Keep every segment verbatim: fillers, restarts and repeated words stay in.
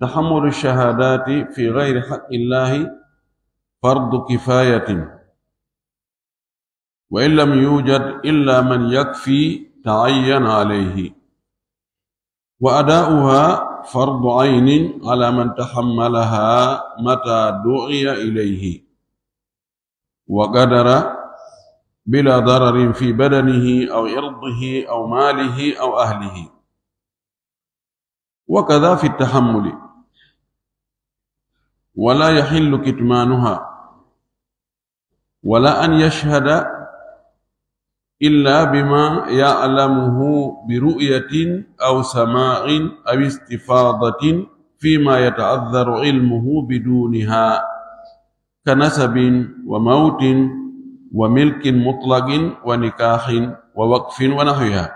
تحمل الشهادات في غير حق الله فرض كفاية، وإن لم يوجد إلا من يكفي تعين عليه، وأداؤها فرض عين على من تحملها متى دعي إليه، وقدر، بلا ضرر في بدنه أو عرضه أو ماله أو أهله. وكذا في التحمل، ولا يحل كتمانها، ولا أن يشهد إلا بما يعلمه برؤية أو سماع أو استفاضة فيما يتعذر علمه بدونها، كنسب وموت وملك مطلق ونكاح ووقف ونحوها.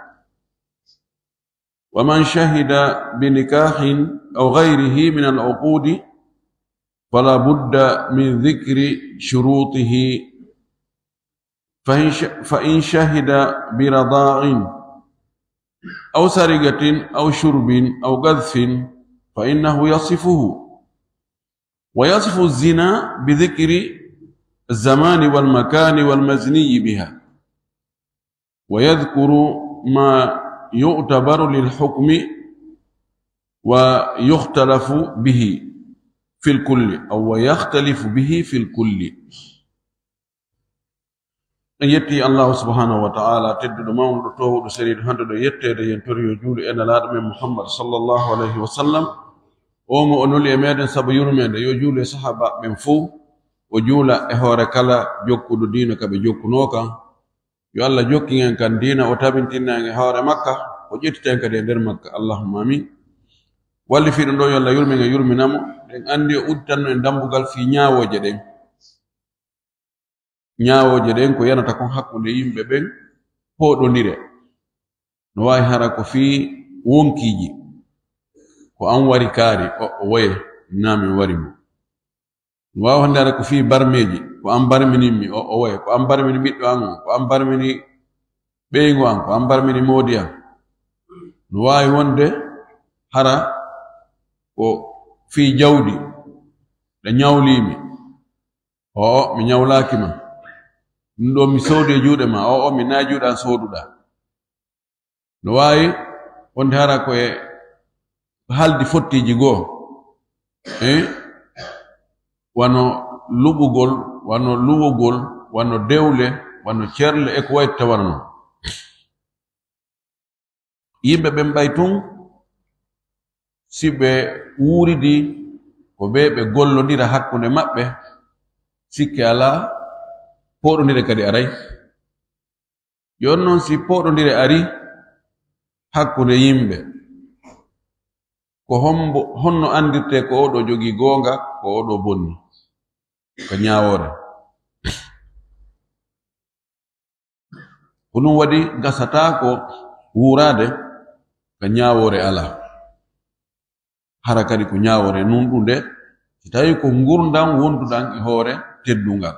ومن شهد بنكاح أو غيره من العقود فلا بد من ذكر شروطه، فإن ش-، فإن شهد برضاع أو سرقة أو شرب أو قذف فإنه يصفه، ويصف الزنا بذكر الزمان والمكان والمزني بها، ويذكر ما يعتبر للحكم ويختلف به في الكل، أو ويختلف به في الكل. En yetti Allahu subhanahu wa ta'ala, tedduɗo, mawnuɗo, toowuɗo, seniiɗo, handuɗo yetteede. Yen tori yo juulu e Nelaaɗo men Muhammad sallallahu alayhi wa sallam, o mo o nuli e meɗen sabu yurmeende. Yo juulu e sahaabaaɓe ɓen fow, o juula e hoore kala jokkuɗo diina ka ɓe jokkunoo kan. Yo Allah jokkin en kan diina, o tabintina en e hoore makka, o ƴettita en kadi e nder makka. Allahumma amin. Wallifiiɗo ɗo, yo Allah yurmin en, yurmina mo. En anndi o udditanno en dambugal fii ñaawooje ɗen. Ñaawooje ɗen ko yanata kon hakkunde yimɓe ɓen, pooɗondire. No waawi hara ko fii wonkiiji, ko an wari kaari, o, o woye, naa min wari mo. No waawi hannde hara ko fii barmeeji, ko an barminin mi, o, o woye, ko an barmini ɓiɗɗo an on, ko an barmini ɓeyngu an, ko an barmini moodi an. No waawi wonde hara ko fii jawdi, ɗa ñawlii mi. O'o, mi ñawlaaki ma. Ɗum ɗoo mi soodi e juuɗe ma. O'o, mi naa juuɗe an sooduɗaa. No waawi wonde hara ko e haldi fottiiji goo. Eh? Wano luɓugol, wano luwogol, wano dewle, wano cerle, e ko wayi tawano non. Yimɓe ɓen ɓay tun, si ɓe wuuridii, ko ɓe, ɓe gollondira hakkunde maɓɓe, sikke alaa, pooɗondire kadi aray. Jooni non, si pooɗondire arii hakkunde yimɓe, ko hombo, honno anndirtee ko oo ɗoo jogii goonga, ko oo ɗoo bonni? Ko ñaawoore. Ko ɗum waɗi gasataako wuuraade ka ñaawoore alaa. Hara kadi ko ñaawoore nunɗunde, si tawii ko ngurndan wonduɗan e hoore teddungal.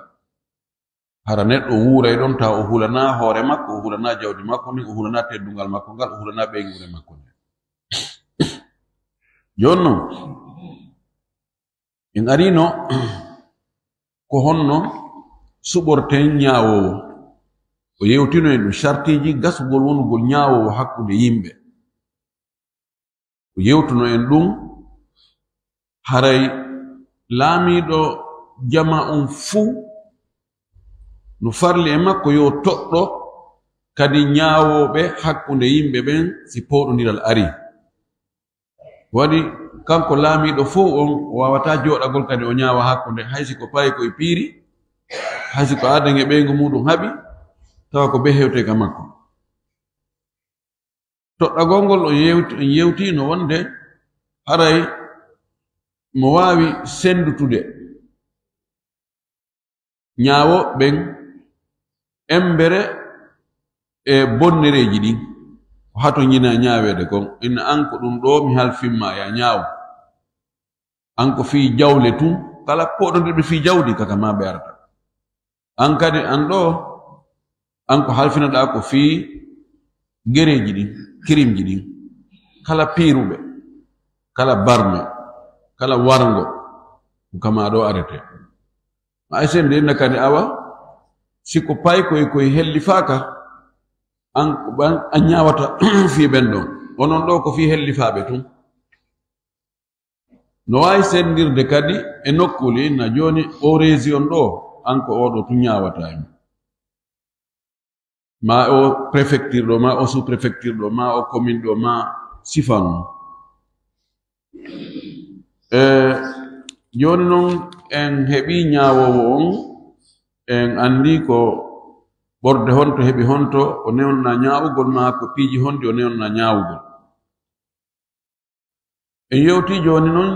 Hara neɗɗo wuuray ɗon tawa o hulanaa hoore makko, o hulanaa jawdi makko ndin, o hulanaa teddungal makko ngal, o hulanaa ɓeynguure makko nden. Jooni non, en ariino ko honno suɓorten ñaawoowo. O yewtino en ɗum, sartiiji gasugol wonugol ñaawoowo hakkunde yimɓe. O yewtuno en ɗum, haray laamiiɗo jama on fuu no farli e makko yo toɗɗo kadi ñaawooɓe hakkunde yimɓe ɓen si pooɗondiral arii. Waɗi kanko laamiiɗo fow on, o waawataa jooɗagol kadi o ñaawa hakkunde, hay si ko payi ko e piiri, hay si ko aaden e ɓeyngu muuɗum haɓi, tawa ko bee hewtee ka makko. Toɗɗagol ngol o yewti, o yewtiino wonde haray mo waawi senndutude ñaawooɓe ɓen embere e bonnereeji ɗin, ko hatonjinaa ñaaweede kon. Inna an ko ɗum ɗoo mi halfin ma, yaa ñaaw. An ko fii jawle tun, kala pooɗondirɓe fii jawdi, kaka maa ɓe arata. An kadi, an ɗoo, an ko halfinoɗaa ko fii gereeji ɗin, kirimji ɗin, kala piiruɓe, kala barme, kala warngo, ko kama ɗo arete. Ma ay sen nde kadi awa, si ko pay koy koy hellifaaka, an, an, an ñaawata fii ɓen ɗon. Onon ɗo ko fii hellifaaɓe tun. No waawi senndirde kadi e nokkuuli, na jooni o région ɗo, an ko oɗo tun ñaawata e mum. Ma o préfecture ɗo, ma o sous-préfecture ɗo, ma o commune ɗo, ma sifa non. E, jooni non en heɓi ñaawoowo on, en anndi ko ɓorde honto heɓi honto, o newnanaa ñaawugol ma ko piiji honɗi o newnanaa ñaawugol. En yewti jooni non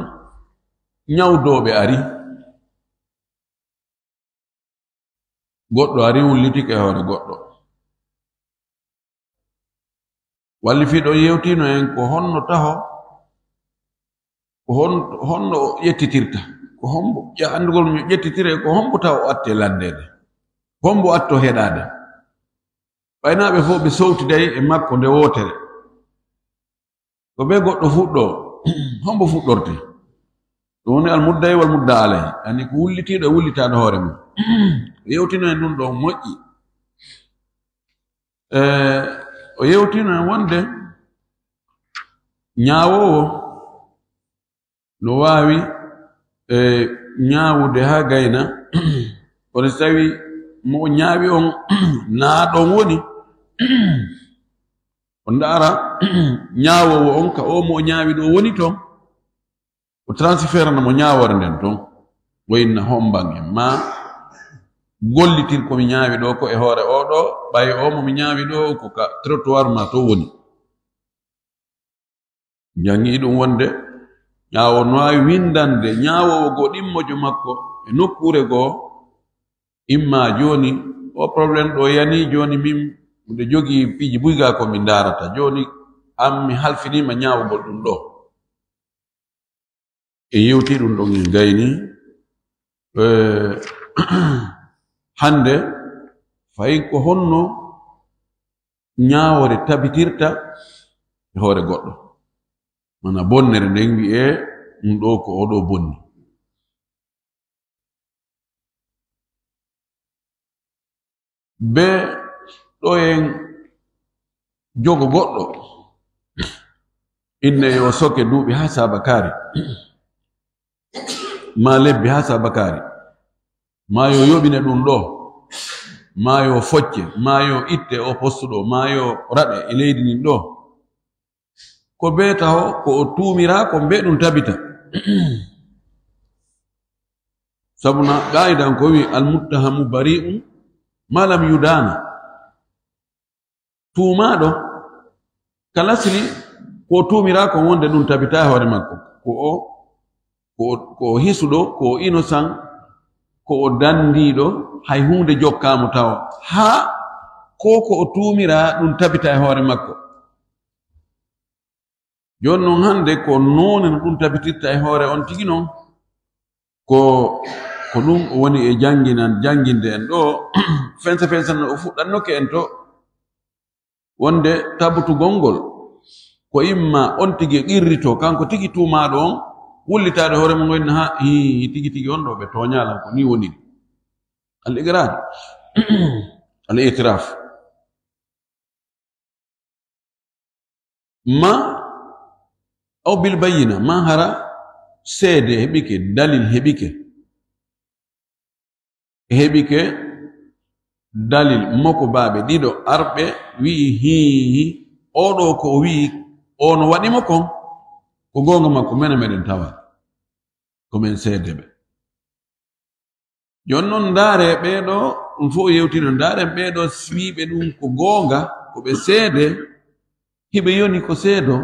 ñawdooɓe ari. Goɗɗo ari wullitike hoore goɗɗo. Wallifiiɗo yewtino en ko honno taho, ko hon-, honno o ƴettitirta, ko hombo, ya anndugol mo ƴettitire, ko hombo taw o atte lanndeede, hombo atto heɗaade. Ɓaynaaɓe fof ɓe sowtiday e makko nde wootere. Ko ɓe goɗɗo fuɗɗo, hombo fuɗɗorte? Ɗum woni al mudda'i wal mudda alayhi. Ani ko wullitiiɗo e wullitaaɗo hoore mum. O yewtino en ɗum ɗo moƴƴi. E, o yewtino en wonde ñaawoowo no waawi, e, ñaawude haa gayna. Kono si tawi mo o ñaawi on naa ɗon woni, o ndaara ñaawoowo on ka o mo o ñaawi ɗo woni ton, o transférana mo ñaawoore nden ton, o inna homban en, ma gollitir ko mi ñaawi ɗo ko e hoore o ɗo, ɓay o mo mi ñaawi ɗo ko ka trottoir ma to woni. Jangi ɗum wonde ñaawo no waawi windande ñaawoowo goo ɗimmojo makko e nokkuure goo, imma jooni o problème ɗo yani jooni min miɗo jogii piiji buy gaa ko mi ndaarata. Jooni an mi halfiniima ñaawugol ɗum ɗo. E yewti ɗum ɗon en gayni, eh, hannde fayin ko honno ñaawore tabitirta e hoore goɗɗo. Mana bonnere nden wi'e ɗum ɗo ko oɗo bonni. Be ɗo en jogo goɗɗo, inne yo soke duuɓi haa sabakaari, ma lebbi haa sabakaari, ma yo yoɓine ɗum ɗo, ma yo focce, ma yo itte o postu ɗo, ma yo raɗe e leydi ndin ɗo. Ko bee taho ko o tuumiraa ko mbee ɗum tabita. Sabu na qaa'idan ko wi, "Al-muttahamu bari'un ma lam yudana." Tuumaaɗo, kala sili ko o tuumiraa ko wonde ɗum tabita e hoore makko. Ko o, ko o, ko o hisuɗo, ko o innocent, ko o dandiiɗo, hay huunde jokkaamo tawa. Haa ko, ko o tuumiraa ɗum tabita e hoore makko. Jooni noon hannde ko noone no ɗum tabitirta e hoore on tigi noon. Ko, ko ɗum o woni e jannginan, jannginde en ɗo, fensa fensa no o fuɗɗannoke en to, wonde tabutugol ngol, ko imma on tigi qirrito, kanko tigi tuumaaɗo on, wullitaade hoore mum, o inna, "Ha, hii, tigi tigi on ɗo ɓe tooñaa lan, ko nii woniri." Al iqrar, al itiraf. Ma, aw bil bayyina, ma hara seede heɓike, dalil heɓike. Heɓike dalil moko baaɓe ɗiɗo arɓe wi'i, "Hii, oɗo ko o wi'i, o no waɗi mo kon, ko goonga makko, menen meɗen tawa. Ko men seede ɓe." Jooni noon, ndaare ɓee ɗo, ɗum fof o yewtino, ndaaren ɓee ɗo, si wiiɓe ɗum ko goonga, ko ɓe seede, hiɓe yoni ko seedo,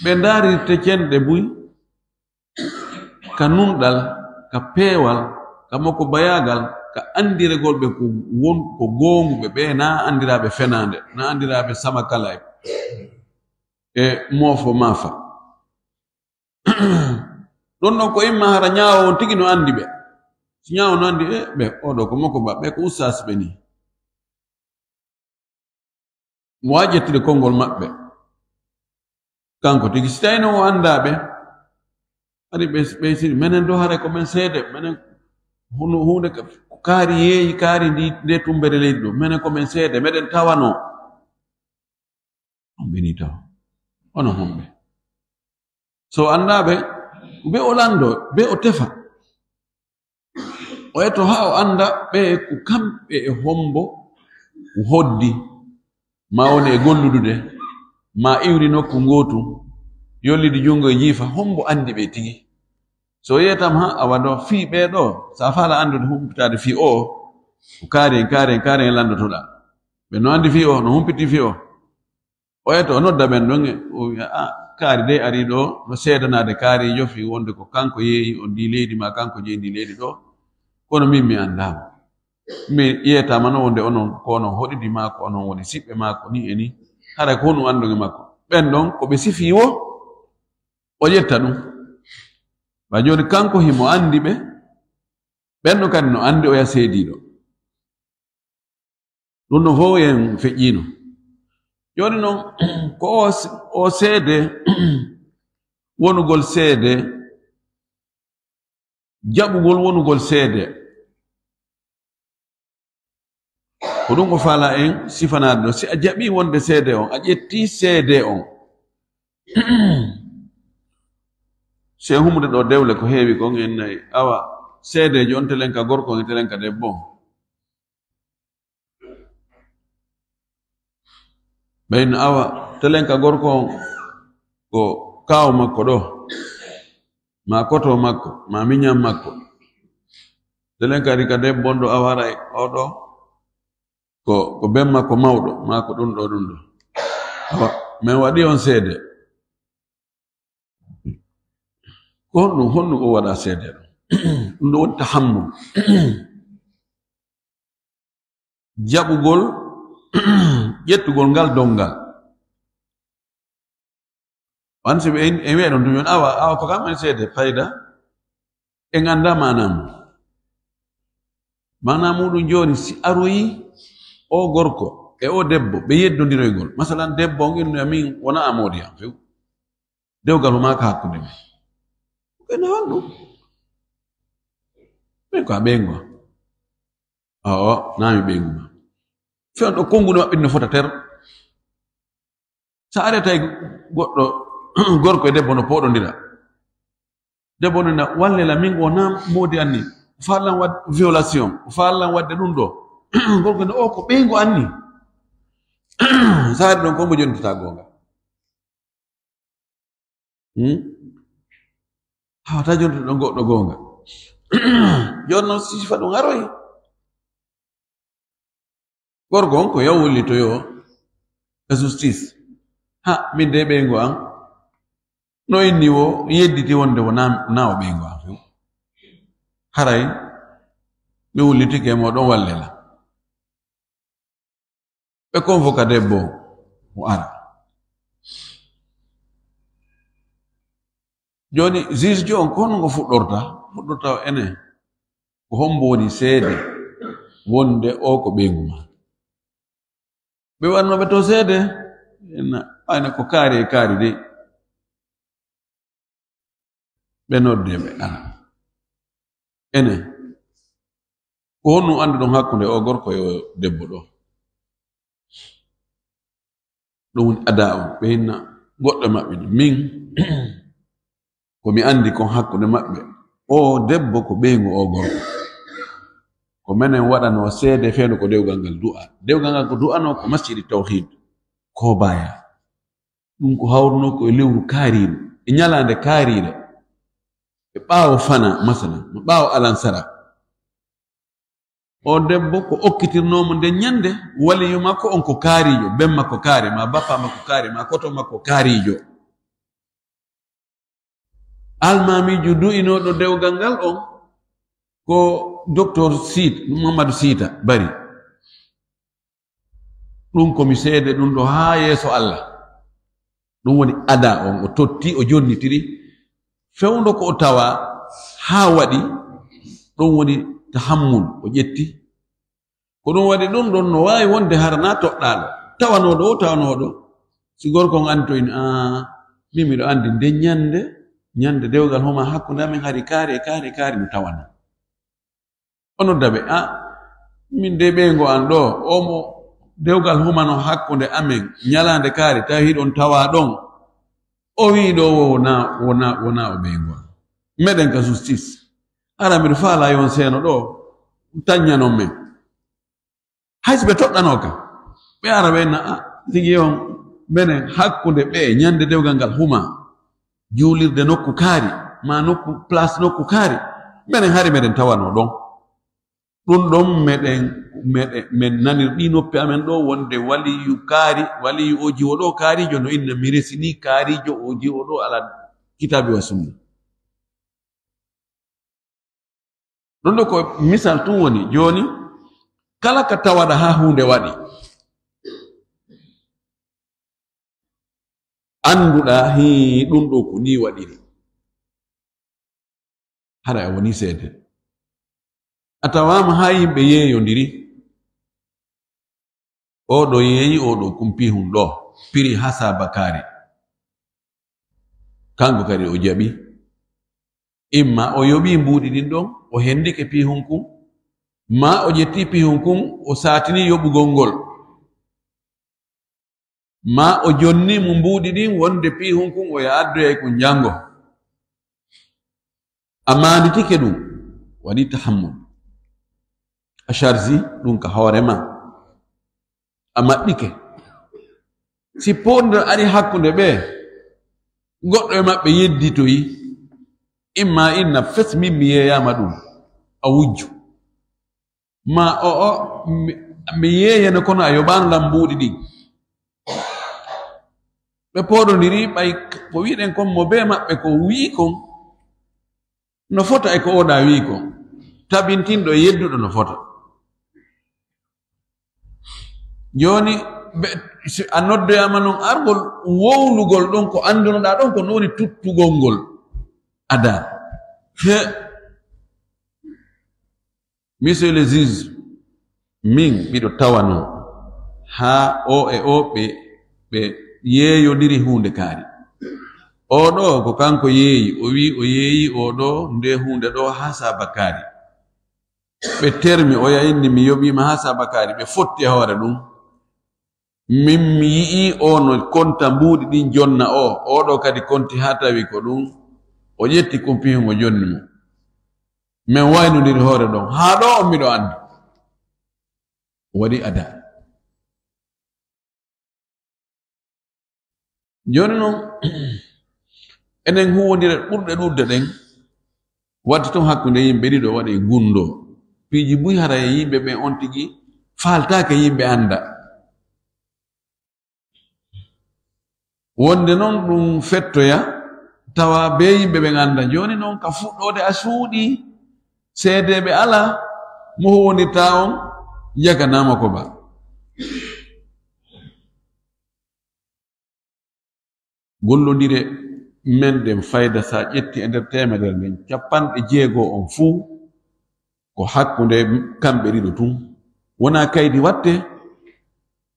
ɓe ndaarirte cenɗe buy, ka nunɗal, ka peewal, ka moko bayaagal, ka anndiregol ɓe ko won, ko goonguɓe ɓe, naa anndiraaɓe fenaande, naa anndiraaɓe samakala e, e moofo maafa. Ɗon ɗon ko imma hara ñaawo on tigi no anndi ɓe. Si ñaawo no anndi, e, ɓe, oɗo ko moko ba, ɓe ko ustaas ɓe ni. Mo wawi ƴettude konngol maɓɓe. Kanko tigi, si tawi noon o anndaa ɓe, hari ɓe, ɓe siri, menen ɗo haray ko men seede, menen hunu-, huunde ka, ko kaari yeeyi, kaari ndi, nde tumbere leydi ɗo, menen ko men seede, meɗen tawanoo. On ɓe ni taw. Onon homɓe? So anndaa ɓe, ɓe o lanndoo, ɓe o tefa. O eto haa o annda ɓe ko kamɓe e hombo hoddi, ma woni e golludude, ma iwri nokku ngootu, yollidi junngo e jiifa, hombo anndi ɓe tigi. So yeetam haa awa ɗo, fii ɓee ɗo, so a faala anndude humpitaade fii o, ko kaari en, kaari en, kaari en lanndotoɗaa. Ɓe no anndi fii o, no humpiti fii o. O eto, o nodda ɓen ɗon, o wi'a, "Ah, kaari dey arii ɗo, no seedanaade kaariijo fii wonde ko kanko yeeyi on ndii leydi, ma kanko jeyi ndii leydi ɗo. Kono min mi anndaa mo. Mi yeetaama no wonde onon ko onon hoɗidi, ma ko onon woni siɓɓe, ma ko ni e ni. Haray ko honɗum anndon e makko?" Ɓen ɗon, ko ɓe sifii wo, o ƴetta ɗum. Wa jooni kanko himo anndi ɓe, ɓen ɗon kadi no anndi oya seediiɗo. Ɗum no fof en feƴƴiino. Jooni noon, ko o s-, o seede, wonugol seede, jaɓugol wonugol seede. Ko ɗum o faala en sifanaade ɗo. Si a jaɓii wonde seede on, a ƴettii seede on. Si en humude ɗo dewle ko heewi kon en nayi. Awa, seedeejo on telenka gorko on e telenka debbo on. Ɓeyno awa, telenka gorko on ko kaaw makko ɗo, ma koto makko, ma miñan makko. Telenka ri ka debbo on ɗo awa haray o ɗo, ko, ko ben makko mawɗo, ma ko ɗum ɗo, ɗum ɗo. Awa, men waɗi on seede. Ko honɗum, honɗum o waɗa seede ɗum? Ɗum ɗo woni tahammul. Jaɓugol, ƴettugol ngal donngal. Wan si ɓe en, en wi'a ɗon tun, awa, awa ko kam en seede fayda, en anndaa maanaa mum. Maanaa muɗum jooni, si aroyi o gorko e o debbo, ɓe yeddondiroygol. Masalan, debbo on innu min wona a moodi am few. Dewgal o maaka hakkunde men. Ko ene honɗum? Min ko a ɓeyngu am. Awa, naa mi ɓeyngu ma. Fewndo konnguɗi maɓɓe no fota ter. Sa are tawi goɗɗo, gorko e debbo no pooɗondira. Debbo no na, "Walle la, min o naa moodi anni. O faallan waɗde violation, o faallan waɗde ɗum ɗo." Gorko no, "O ko ɓeyngu anni." Sa ari ɗon, ko mbo jontata goonga. Hmm? Hawata jontude ɗon goɗɗo goonga. Jooni noon, sifa ɗum aroy. Gorko on ko yaw wullitoyo e justice. Ha, min de ɓeyngu am. No inni wo, yedditi wonde wo na, na o ɓeyngu am few. Haray, mi wullitike mo ɗon wallela. Ɓe convoka debbo o, o ara. Jooni, juge jo on, ko honno ngo fuɗɗorta? Fuɗɗorta o ene, ko hombo woni seede wonde o ko ɓeyngu ma? Ɓe wannooɓe to seede, ena, ayna ko kaari e kaari de. Ɓe noddee ɓe ara. Enen, ko honɗum annduɗon hakkunde o gorko e o debbo ɗo? Ɗum woni adaa on, ɓe hinna goɗɗo e maɓɓe ni. Min, ko mi anndi kon hakkunde maɓɓe, o debbo ko ɓeyngu o gorko. Ko menen waɗanoo seede fewndo ko dewgal ngal du'a. Dewgal ngal ko du'anoo ko masjidi tawhid, ko baya. Ɗum ko hawrunoo ko e lewru kaariiru, e ñalaande kaariire, e ɓaawo fana, masalan, no ɓaawo alansara. O debbo ko okkitirnoo mo nden ñande, waliyu makko on ko kaariijo, ben makko kaari, ma bappa makko kaari, ma koto makko kaariijo. Almaamiijo du'inooɗo dewgal ngal on ko Docteur Siit, Mamadu Siita Bari. Ɗum ko mi seede ɗum ɗo haa yeeso Allah. Ɗum woni adaa on, o totti, o jonnitiri. Fewndo ko o tawa haa waɗi, ɗum woni tahammul, o ƴetti. Ko ɗum waɗi ɗum ɗon no waawi wonde hara na toɗɗaaɗo. Tawanooɗo o, tawanooɗo. Si gorko on anndi to ina, "Aa, Min miɗo anndi nden ñannde, ñannde dewgal huma hakkunde amen hari kaari e kaari e kaari no tawanoo. O nodda ɓe, "A, min de ɓeyngo an ɗoo, o mo dewgal humano hakkunde amen ñalaande kaari, tawi hiɗon tawa ɗon." O wi'i ɗoo wo wonaa, wonaa, wonaa o ɓeyngo an. Meɗen ka justice. Hara miɗo faalaa yon seeno ɗoo, taññanon men. Hay si ɓe toɗɗanoo ka, ɓe ara ɓe na, "A, tigi on, menen hakkunde ɓe ñande dewgal ngal huma, juulirde nokku kaari, ma nokku, place nokku kaari, menen hari meɗen tawanoo ɗon." Ɗum ɗon meɗen, meɗen, men nanir ɗi noppi amen ɗoo wonde waliyu kaari, waliyu o jiwo ɗoo kaarijo no inna mi resi ni kaarijo o jiwo ɗoo ala kitaabi wa sunna. Ɗum ɗo ko misal tun woni. Jooni, kala ka tawaɗa haa huunde waɗi, annduɗaa hii ɗum ɗo ko nii waɗiri. Hara a woni seede. A tawaama haa yimɓe yeeyondiri. Oo ɗo yeeyi, oo ɗo kumpihun ɗo, piri haa saabakaari. Kanko kadi o jaɓi. Imma o yoɓi mbuuɗi ɗin ɗon, o hendike pihun kun, ma o ƴetti pihun kun, o saatini yoɓugol ngol. Ma o jonni mo mbuuɗi ɗin wonde pihun kun o ya addoyay kun janngo. A maanditike ɗum, waɗi tahammul. A charge ɗum ka hoore ma. A maɓɓike. Si poonɗo ari hakkunde ɓe, goɗɗo e maɓɓe yedditoyi, imma inna fes min mi yeeyaama ɗum, a wujju. Ma o, o, mi, mi yeeyene kono a yoɓaano lam mbuuɗi ɗin. Ɓe pooɗondiri, ɓay ko wi'ɗen kon mo bee maɓɓe ko wi'i kon, no fota e ko oɗa wi'i kon. Tabintinɗo e yedduɗo no fota. Jooni, ɓe, si a noddoyaama non argol, wowlugol ɗon ko anndunoɗaa ɗon, ko non woni tuttugol ngol. Ada. He. Monsieur le juge, min miɗo tawanoo haa o e o ɓe, ɓe yeeyondiri huunde kaari. Oo ɗoo ko kanko yeeyi, o wi'i o yeeyi oo ɗoo nde huunde ɗoo haa saabakaari. Ɓe termi, oya inni mi yoɓiima haa saabakaari, ɓe fotti e hoore ɗum. Min mi yi'ii o no konta mbuuɗi ɗin jonna o, oo ɗoo kadi konti haa tawi ko ɗum, o ƴetti kumpihi mo jonni mo. Men waynondiri hoore ɗon, haa ɗoo on miɗo anndi. O waɗi ada. Jooni non, enen huuwondire ɓurɗe ɗuuɗde ɗen, watti ton hakkunde yimɓe ɗiɗo waɗi gunndoo. Piiji buy hara e yimɓe ɓen on tigi faaltaake yimɓe annda. Wonde non ɗum fettoya, tawa bee yimɓe ɓen annda. Jooni non ka fuɗɗoode a suuɗii, seedeeɓe alaa, mo huuwondirtaa on, yakanaama ko ba. Gollondire men ɗen fayda, so a ƴetti e nder teemedere nden, capanɗe jeego on fuu ko hakkunde kamɓe ɗiɗo tun. Wonaa kaydi watte,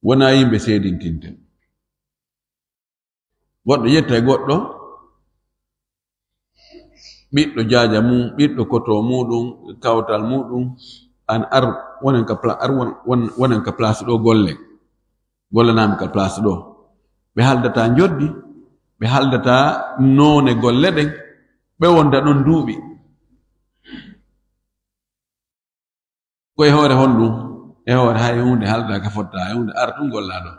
wonaa yimɓe seedintinte. Goɗɗo yetta e goɗɗo, ɓiɗɗo jaaja mum, ɓiɗɗo koto muɗum, kawtal muɗum, an ar wonen ka pla-, ar won-, won-, wonen ka place ɗo golle. Gollanaami ka place ɗo. Ɓe haaldataa njoddi, ɓe haaldataa noone golle ɗen, ɓe wonda ɗon duuɓi. Ko e hoore honɗum? E hoore hay huunde haaldaaka, fottaaka e huunde, ar tun gollaa ɗo.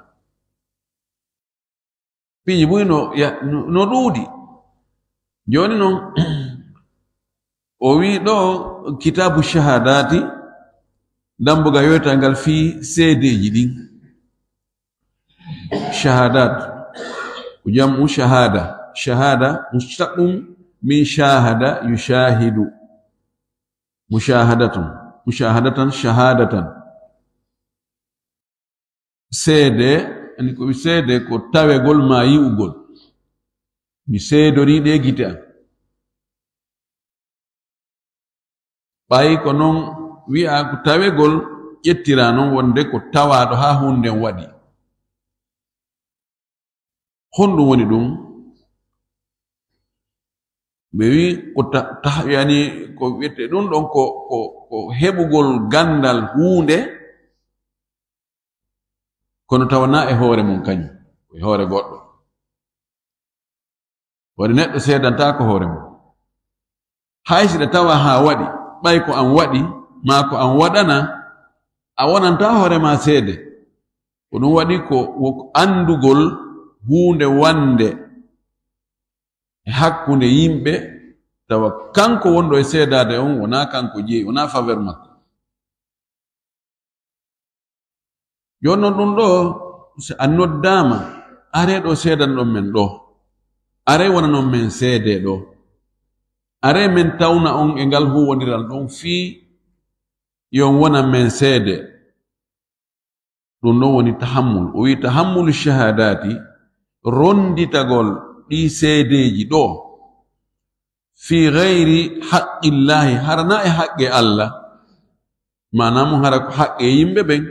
Piiji buy no ya-, no, no ɗuuɗi. Jooni non, o wii ɗo kitaabu shahadaati, dambugal yoytangal fii seedeeji ɗin. Shahadat, ko jam'u shahada. Shahada, mushtaqun min shahada, yushahidu. Mushahadatun, mushahadatan, shahadatan. Seede, ani ko mi seede ko tawegol maa yi'ugol. Mi seedorii ɗe gite am. Ɓay ko non wi'aa ko tawegol, ƴettiraa non wonde ko tawaaɗo haa huunde nden waɗi. Honɗum woni ɗum? Ɓe wi ko ta-, tah-, yani ko wiyete ɗum ɗon ko, ko, ko heɓugol ganndal huunde, kono tawa na e hoore mum kañum, ko e hoore goɗɗo. Woni neɗɗo seedantaako hoore mum. Hay si ɗa tawa haa waɗi, ɓay ko an waɗi, maa ko an waɗana, a wonanta hoore ma seede. Ko ɗum waɗi ko, ko anndugol huunde wonnde e hakkunde yimɓe, tawa kanko wonɗo e seedaade on, wonaa kanko jeyi, wonaa faveur makko. Jooni noon ɗum ɗo, si a noddaama, aree ɗo seedanon men ɗo. Aree wonanon men seede ɗo. Aree men tawna on e ngal huuwondiral ɗon fii yo on wonan men seede. Ɗum ɗon woni tahammul. O wi'i tahammulu shahadaati, ronnditagol ɗii seedeeji ɗo. Fii gayri haqqillaahi, hara na e haqqe Alla. Maanaa mum hara ko haqqe yimɓe ɓen.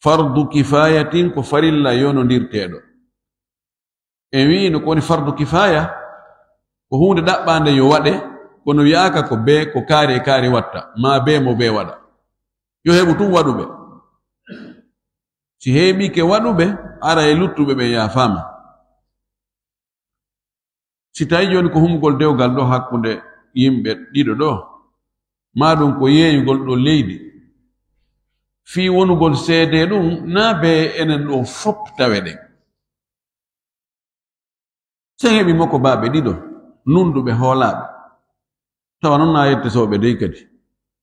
Fardu kifaayatin, ko farilla yonondirteeɗo. En wi'i no ko woni fardu kifaaya, ko huunde ɗaɓɓaande yo waɗe, kono wi'aaka ko bee ko kaari e kaari watta, maa bee mo bee waɗa. Yo heɓu tun waɗuɓe. Si heɓike waɗuɓe, ara e luttuɓe ɓe yaafaama. Si tawi jooni ko humugol dewgal ɗo hakkunde yimɓe ɗiɗo ɗo, maa ɗum ko yeeyugol ɗo leydi, fii wonugol seede ɗum, naa bee enen ɗo fop tawe ɗen. Sen heɓi moko baaɓe ɗiɗo, nunduɓe hoolaaɓe. Tawa noon na yette sooɓe dey kadi.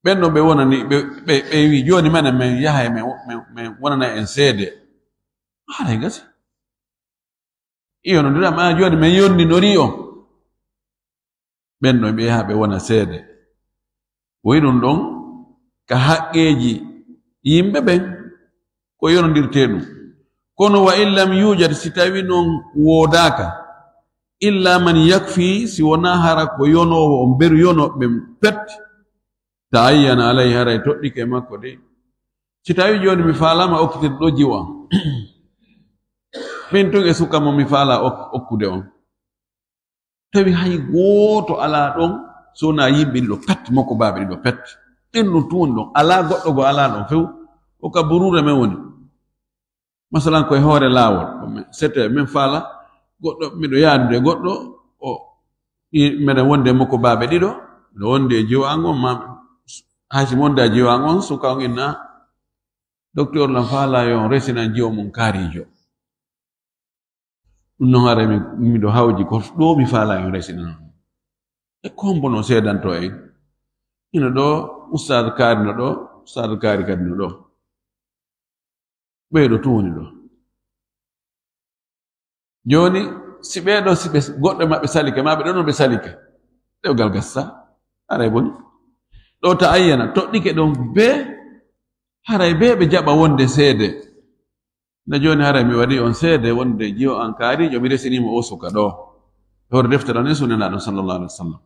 Ɓen ɗo ɓe wonani, ɓe, ɓe, ɓe wi jooni menen men yahay men, men, men wonana en seede. Haray gasi. Iyo no ndira ma jooni men yondinori on. Ɓen ɗo ɓe yaha ɓe wona seede. Woy ɗum ɗon ka haqqeeji yimɓe ɓen ko yonondirtee ɗum. Kono wa in lam yujad, si tawi noon woodaaka, illa man yakfi, si wonaa hara ko yonoowo on, beru yonooɓe ɓen pet, ta ayyana alay, haray toɗɗike e makko de. Si tawi jooni mi faalaama okkitirde ɗo jiwo am, min tun e suka mo mi faala ok-, okkude on. Tawi hay gooto alaa ɗon, so wonaa yimɓe ɗiɗo pet, moko baaɓe ɗiɗo pet. Ɓen ɗum tun woni ɗon. Alaa goɗɗo go alaa ɗon few. Ko ka buruure men woni. Masalan, ko e hoore laawol. Ko men, sete, men faala goɗɗo, miɗo yaadude e goɗɗo, o, i, meɗen wonde e moko baaɓe ɗiɗo, miɗo wonde e jiwo an on, ma, hay si mi wonde e jiwo an on, suka on inna, docteur lan faala yo on resinan jiwo mum kaarijo. Ɗum noon haray mi, miɗo hawji ko ɗo mi faala yo on resinan. E ko hombo no seedanto en? Ino ɗo, ustaad kaari no ɗo, ustaad kaari kadi no ɗo. Ɓeyɗo tun woni ɗo. Jooni, si ɓee ɗo, si ɓe, goɗɗo maɓɓe salike, maa ɓe ɗo no ɓe salike. Ɗewgal gassa, haray boni. Ɗo ta ayyana, toɗɗike ɗon bee, haray bee ɓe jaɓa wonde seede. Nde jooni haray mi waɗi on seede wonde jiwo an kaarijo, mi resiniimo o suka ɗo. E hoore deftere ɗon e sunna Nelaaɗo sallallahu alaihi wasallam.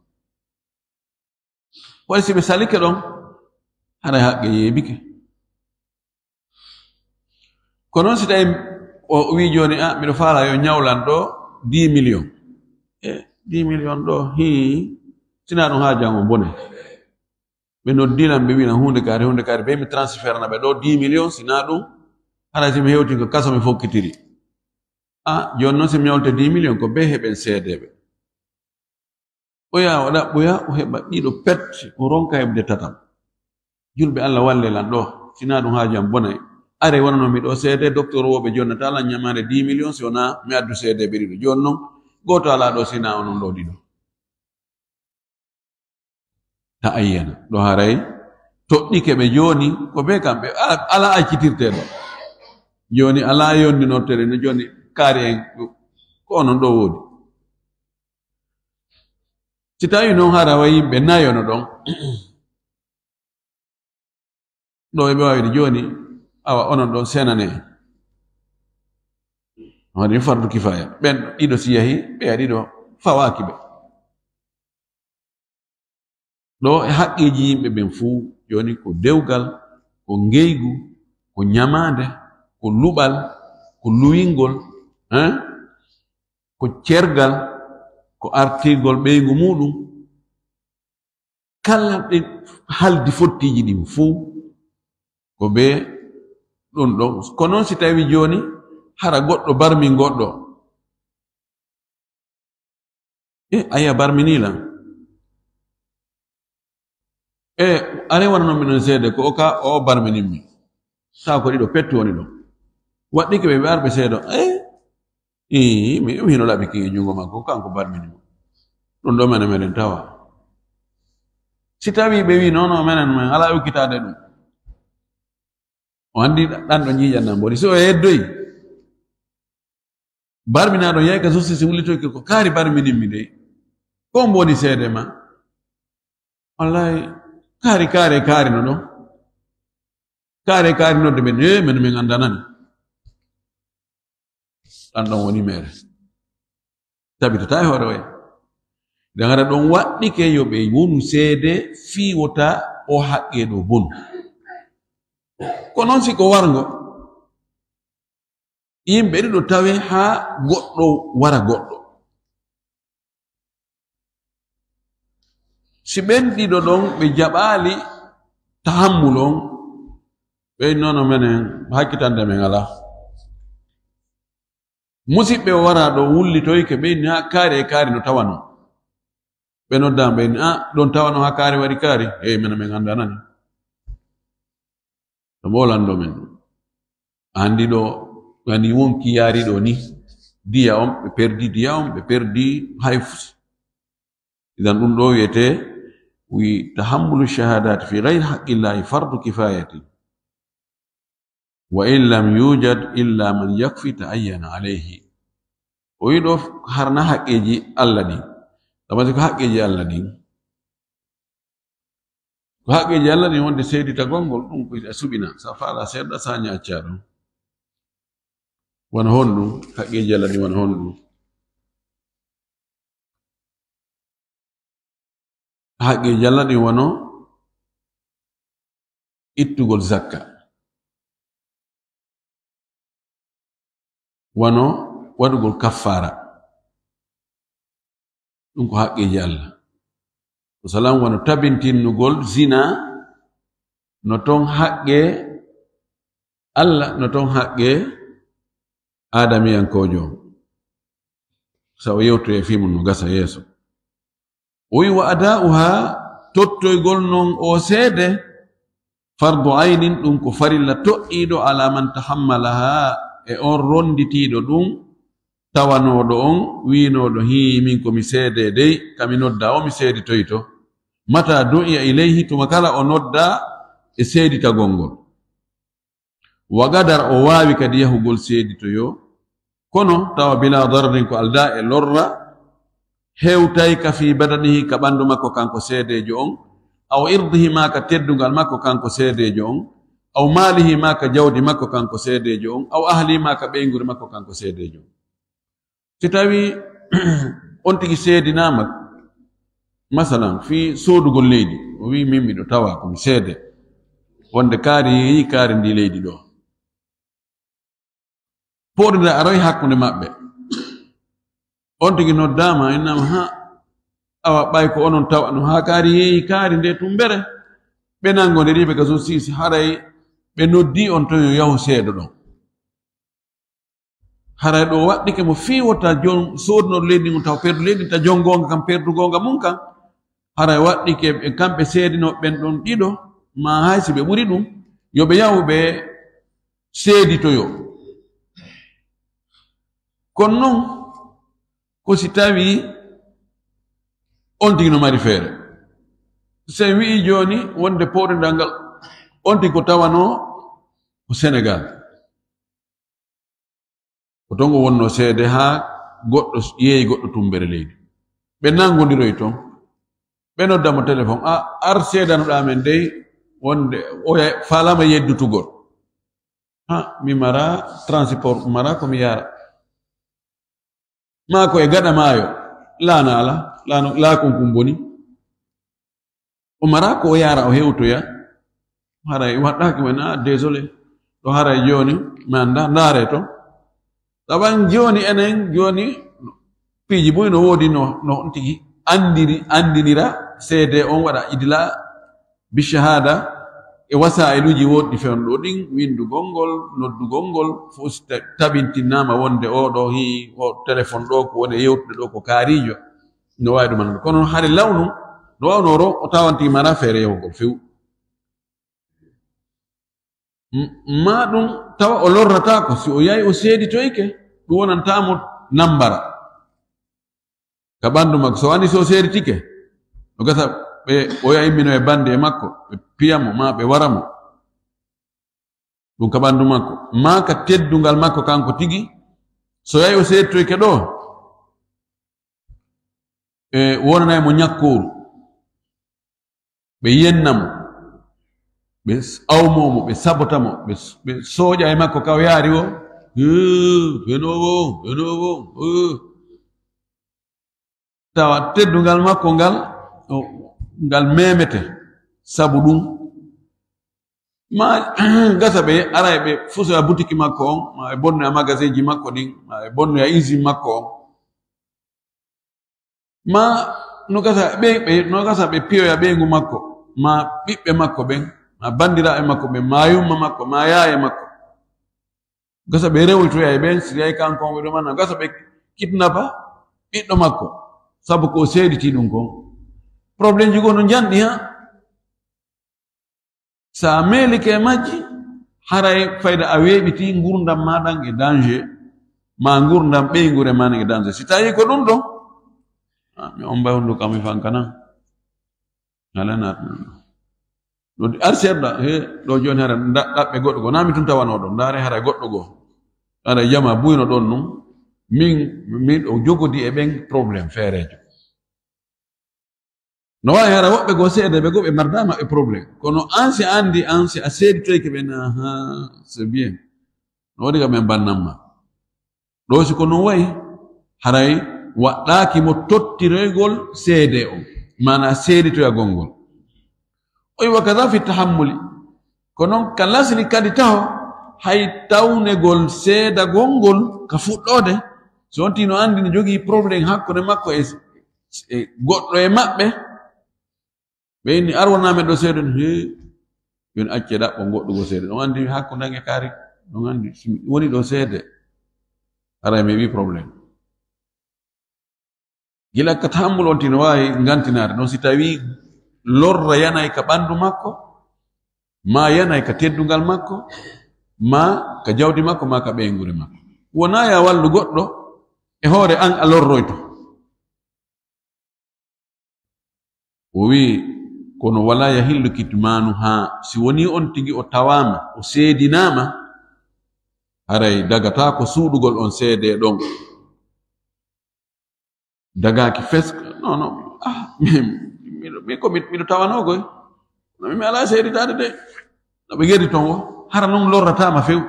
Woni si ɓe salike ɗon, haray haqqe yeebike. Ko noon si tawi o wii jooni, "Ah, miɗo faala yo ñawlan ɗo dix millions." E dix millions ɗo, hii, sinaa ɗum haaju an on bone. Ɓe noddilan, ɓe wilan, "Huunde kaari, huunde kaari, ɓe mi transfert na ɓe ɗo dix millions, sinaa ɗum, haray si mi hewti ko kaso mi fokkitiri." Ah, jooni noon si mi ñawlte dix millions, ko ɓe heɓen seedeeɓe. O yaha o ɗaɓɓoya, o heɓa ɗiɗo pet, o ronka heɓde tatam. Julɓe, Allah walle lan ɗo, sinaa ɗum haaju am bonay. Are wonano mi ɗo seede, docteur o ɓe jonnata lan ñamaande dix millions, si wonaa mi addu seedeeɓe ɗiɗo. Jooni noon, gooto alaa ɗo sinaa onon ɗo ɗiɗo. Ta ayyana, ɗo haray toɗɗike ɓe jooni, ko ɓe kamɓe, ala, ala accitirte ɗo. Jooni alaa yondinorteɗe no jooni kaari en, ko onon ɗo woodi. Si tawi noon hara wa yimɓe nayo no ɗon, ɗo eɓe waawide jooni, awa onon ɗon senane en. Woni fardu kifaya. Ɓen ɗiɗo si yahi, ɓe ɗiɗo fawaaki ɓe. Ɗo e haqqeeji yimɓe ɓen fuu, jooni ko dewgal, ko ngeygu, ko ñamaande, ko luɓal, ko luwingol, hein? Ko cergal, ko artirgol ɓeyngu muuɗum. Kala ɗi haldi fottiiji ɗin fuu, ko bee ɗum ɗon. Ko non si tawi jooni hara goɗɗo barmin goɗɗo. E, a yi'a barminii lan. E, are wano non minen seede ko o ka, o barminin mi. Taa ko ɗiɗo pettu woni ɗon. Waɗɗike ɓe ɓe arɓe seedo. E, ii, mi, mi hino laɓi ki e junngo makko, kanko barmini mo. Ɗum ɗo menen, menen tawa. Si tawi ɓe wi, "Non, non, menen, men alaa ukkitaade ɗum." O anndi ɗan ɗon ƴiiƴan nan mboni. Si o yeddoyi, barminaaɗo yahi ka justice wullitoyke ko kaari barminin mi dey. Ko mboni seede ma? Wallahi, kaari, kaari, kaari no ɗon. Kaari, kaari nodde ɓen, "Eh, men, men anndanani." Ɗan ɗon woni mere. Tabitataa e hoore oya. Nden hara ɗon waɗɗike yo ɓe wonu seede fii wota o haqqee ɗo bonu. Ko non si ko warngo, yimɓe ɗiɗo tawe haa goɗɗo wara goɗɗo. Si ɓen ɗiɗo ɗon ɓe jaɓaali tahammul on, ɓe nono menen hakkitande men alaa. Musiɓɓe o wara ɗo wullitoyke, ɓe inni, "Ha, kaari e kaari no tawano." Ɓe noddaama, ɓe inni, "Ah, ɗon tawano ha kaari waɗi kaari?" "Eey, menen men anndanani." To mo lanndo men ɗum. Anndi ɗo, anndi wonki yaari ɗo ni, diya on, ɓe perdi diya on, ɓe perdi hay fus. Idan ɗum ɗo wiyetee, wi tahammulu shahadati fi ghayri haqqillahi fardu kifayatin. Wa in lam yujad illa man yakfi ta'ayyana alayhi. O wi ɗo harna haqqeeji Allah ɗin. Tamati ko haqqeeji Allah ɗin. Ko haqqeeji Allah ɗin wonde seeditagol ngol, ɗum ko a suɓina. Sa faala seeɗa, sa ñaacca ɗum. Wano honɗum? Haqqeeji Allah ɗin wano honɗum? Haqqeeji Allah ɗin wano ittugol zakka, wano waɗugol kaffaara. Ɗum ko haqqeeji Allah. Masalan, wano tabintinnugol zina, no ton haqqe Allah, no ton haqqe aadamiyankoojo on. Sa o yewtoye fii mun no gasa yeeso. O wi, "Wa ada'uha, tottoygol non o seede, fardu aynin, ɗum ko farilla toɗɗiiɗo ala man tahammalaha, e on ronditiiɗo ɗum, tawanooɗo on, wiinooɗo, 'Hii, min ko mi seede dey, ka mi nodda o mi seeditoyto.' Mata du'iya ilayhi, tuma kala o nodda e seeditagol ngol. Wa gadara, o waawi kadi yahugol seeditoyo, kono tawa bila dararin, ko aldaa e lorra, hewtay ka fii badanihi, ka ɓanndu makko kanko seedeejo on, aw irdihi, maa ka teddungal makko kanko seedeejo on, aw maalihi, maa ka jawdi makko kanko seedeejo on, aw ahlihi, maa ka ɓeynguure makko kanko seedeejo on. Si tawi on tigi seedinaama, masalan, fii soodugol leydi, o wi'i, "Min miɗo tawa ko mi seede wonde kaari yeeyi kaari ndi leydi ɗo." Pooɗi nde aroy hakkunde maɓɓe. On tigi noddaama, innaama, "Ha, awa ɓay ko onon tawano haa kaari yeeyi kaari nde tumbere." Ɓe nanngondiri ɓe ka justice, haray ɓe noddi on ton yo yahu seedo ɗon. Haray ɗo waɗɗike mo fii wota jon soodunoo leydi ngun taw perdu leydi, ta jon goonga kan perdu goonga mun kan. Haray waɗɗike ɓe kamɓe seedinooɓe ɓen ɗon ɗiɗo, maa hay si ɓe ɓuri ɗum, yo ɓe yahu ɓe seeditoyo. Kono non, ko si tawi on tigi no mari feere. Si en wi'i jooni wonde pooɗingal ngal, on tigi ko tawanoo ko Senegal. Ko ton o wonnoo seede haa goɗɗo yeeyi goɗɗo tumbere leydi. Ɓe nanngondiroy ton. Ɓe nodda mo telefon, "A, ar seedanoɗaa men dey wonde o ya-, faalaama yeddutugol." "Ha, mi mara transport, mi mara ko mi yaara." Maa ko e gaɗa maayo, laana ala, laano, laakon kun boni. O mara ko o yaara, o hewtoya. Haray waɗɗaaki mo, "Ah, désolé. Ɗo haray jooni, mi annda, ndaare to." Taban jooni enen, jooni, Piiji buy no woodi no, no on tigi anndiri, anndinira seede on waɗa idla bi shahada e wasaa'iluuji woɗɗi fewndo ɗin, winndugol ngol, noddugol ngol, fof si ta-, tabintinnaama wonde oo ɗoo hii, o téléphone ɗoo ko woni e yewtude ɗoo ko kaariijo, no waawi ɗum anndugol. Kono hari lawnu, no waawnoo ro, o tawantii mana feere yewgol few. M-, maa ɗum tawa o lorrataako, si o yahi o seeditoyke, ɗum wonantaa mo nambara ka ɓanndu makko. So wani so seeditike, no gasa ɓe ɓoya immino e bannde e makko, ɓe piya mo, maa ɓe wara mo. Ɗum ka ɓanndu makko, maa ka teddungal makko kanko tigi. So yahi o seeditoyke ɗoo, e wonanay mo ñakkooru. Ɓe yenna mo, ɓe s-, awmoo mo, ɓe sabota mo, ɓe s-, ɓe sooƴa e makko ka o yaari o. Hee, fenoowo, fenoowo, hee. Tawa teddungal makko ngal, o, ngal memete sabu ɗum. Ma gasa ɓe ara e ɓe fusoya butiki makko on, ma ɓe bonnoya magasinji makko ɗin, ma ɓe bonnoya usine makko on. Ma no gasa ɓe, ɓe, no gasa ɓe piyoya ɓeyngu makko, ma ɓiɓɓe makko ɓen, ma banndiraaɓe makko ɓen, ma yumma makko, ma yaaye makko. Gasa ɓe rewitoya e ɓen, si yahi kanko on ɓe ɗo mana, gasa ɓe kidnapa ɓiɗɗo makko, sabu ko o seediti ɗum kon. Problème ji goo no njanɗi, ha? Sa meelike e majji, haray fayda a weeɓiti ngurdam ma ɗan e danger, ma ngurdam ɓeynguure ma ɗan e danger. Si tawi ko ɗum ɗon, ah, mi on mbawndu kam mi fankana. Ala naat. Ɗo ar seeɗa, he, ɗo jooni hara nda-, ɗaɓɓe goɗɗo goo. Na mi tun tawanoo ɗon, ndaare hara goɗɗo goo. Hara jama buyno ɗon nun. Min, min ɗo jogodi e ɓen problème feereejo. No waawi hara woɓɓe goo seedeeɓe goo ɓe mardaama e problème. Kono an si a anndi, an si a seeditoyke ɓe na, ha, c'est bien. No waɗi ka men bannan ma. Ɗoo si ko non wayi, haray waɗɗaaki mo tottiroygol seede on, maanaa seeditoyagol ngol. O wi wa kada fi tahammuli. Ko non ka lasli kadi taho, hay tawnegol seedagol ngol ka fuɗɗoode, so on tino anndi no jogii problème hakkunde makko e, e goɗɗo e maɓɓe, ɓe inni, "Ar wonaa men ɗo seedo ni." Hee, yon acce ɗaɓɓo goɗɗo goo seedo. On anndi hakkunde an e kaari, on anndi, si mi woni ɗo seede, haray mi heɓi problème. Gila ka tahammul on tino waawi ngantinaade. Non si tawi lorra yanay ka ɓanndu makko, ma yanay ka teddungal makko, ma ka jawdi makko, ma ka ɓeynguure makko. Wonaa ya wallu goɗɗo e hoore an a lorroyto. O wi'i, "Kono wala yahillu kitmanu ha, si woni on tigi o tawaama, o seedinaama, haray dagata ko suuɗugol on seede ɗon." Dagaaki fes, "Non, non, ah, mi, mi, mi ko mi, miɗo tawanoo koy. No mi, mi alaa seeditaade de." No ɓe ngedi ton o, hara non lorrataama few.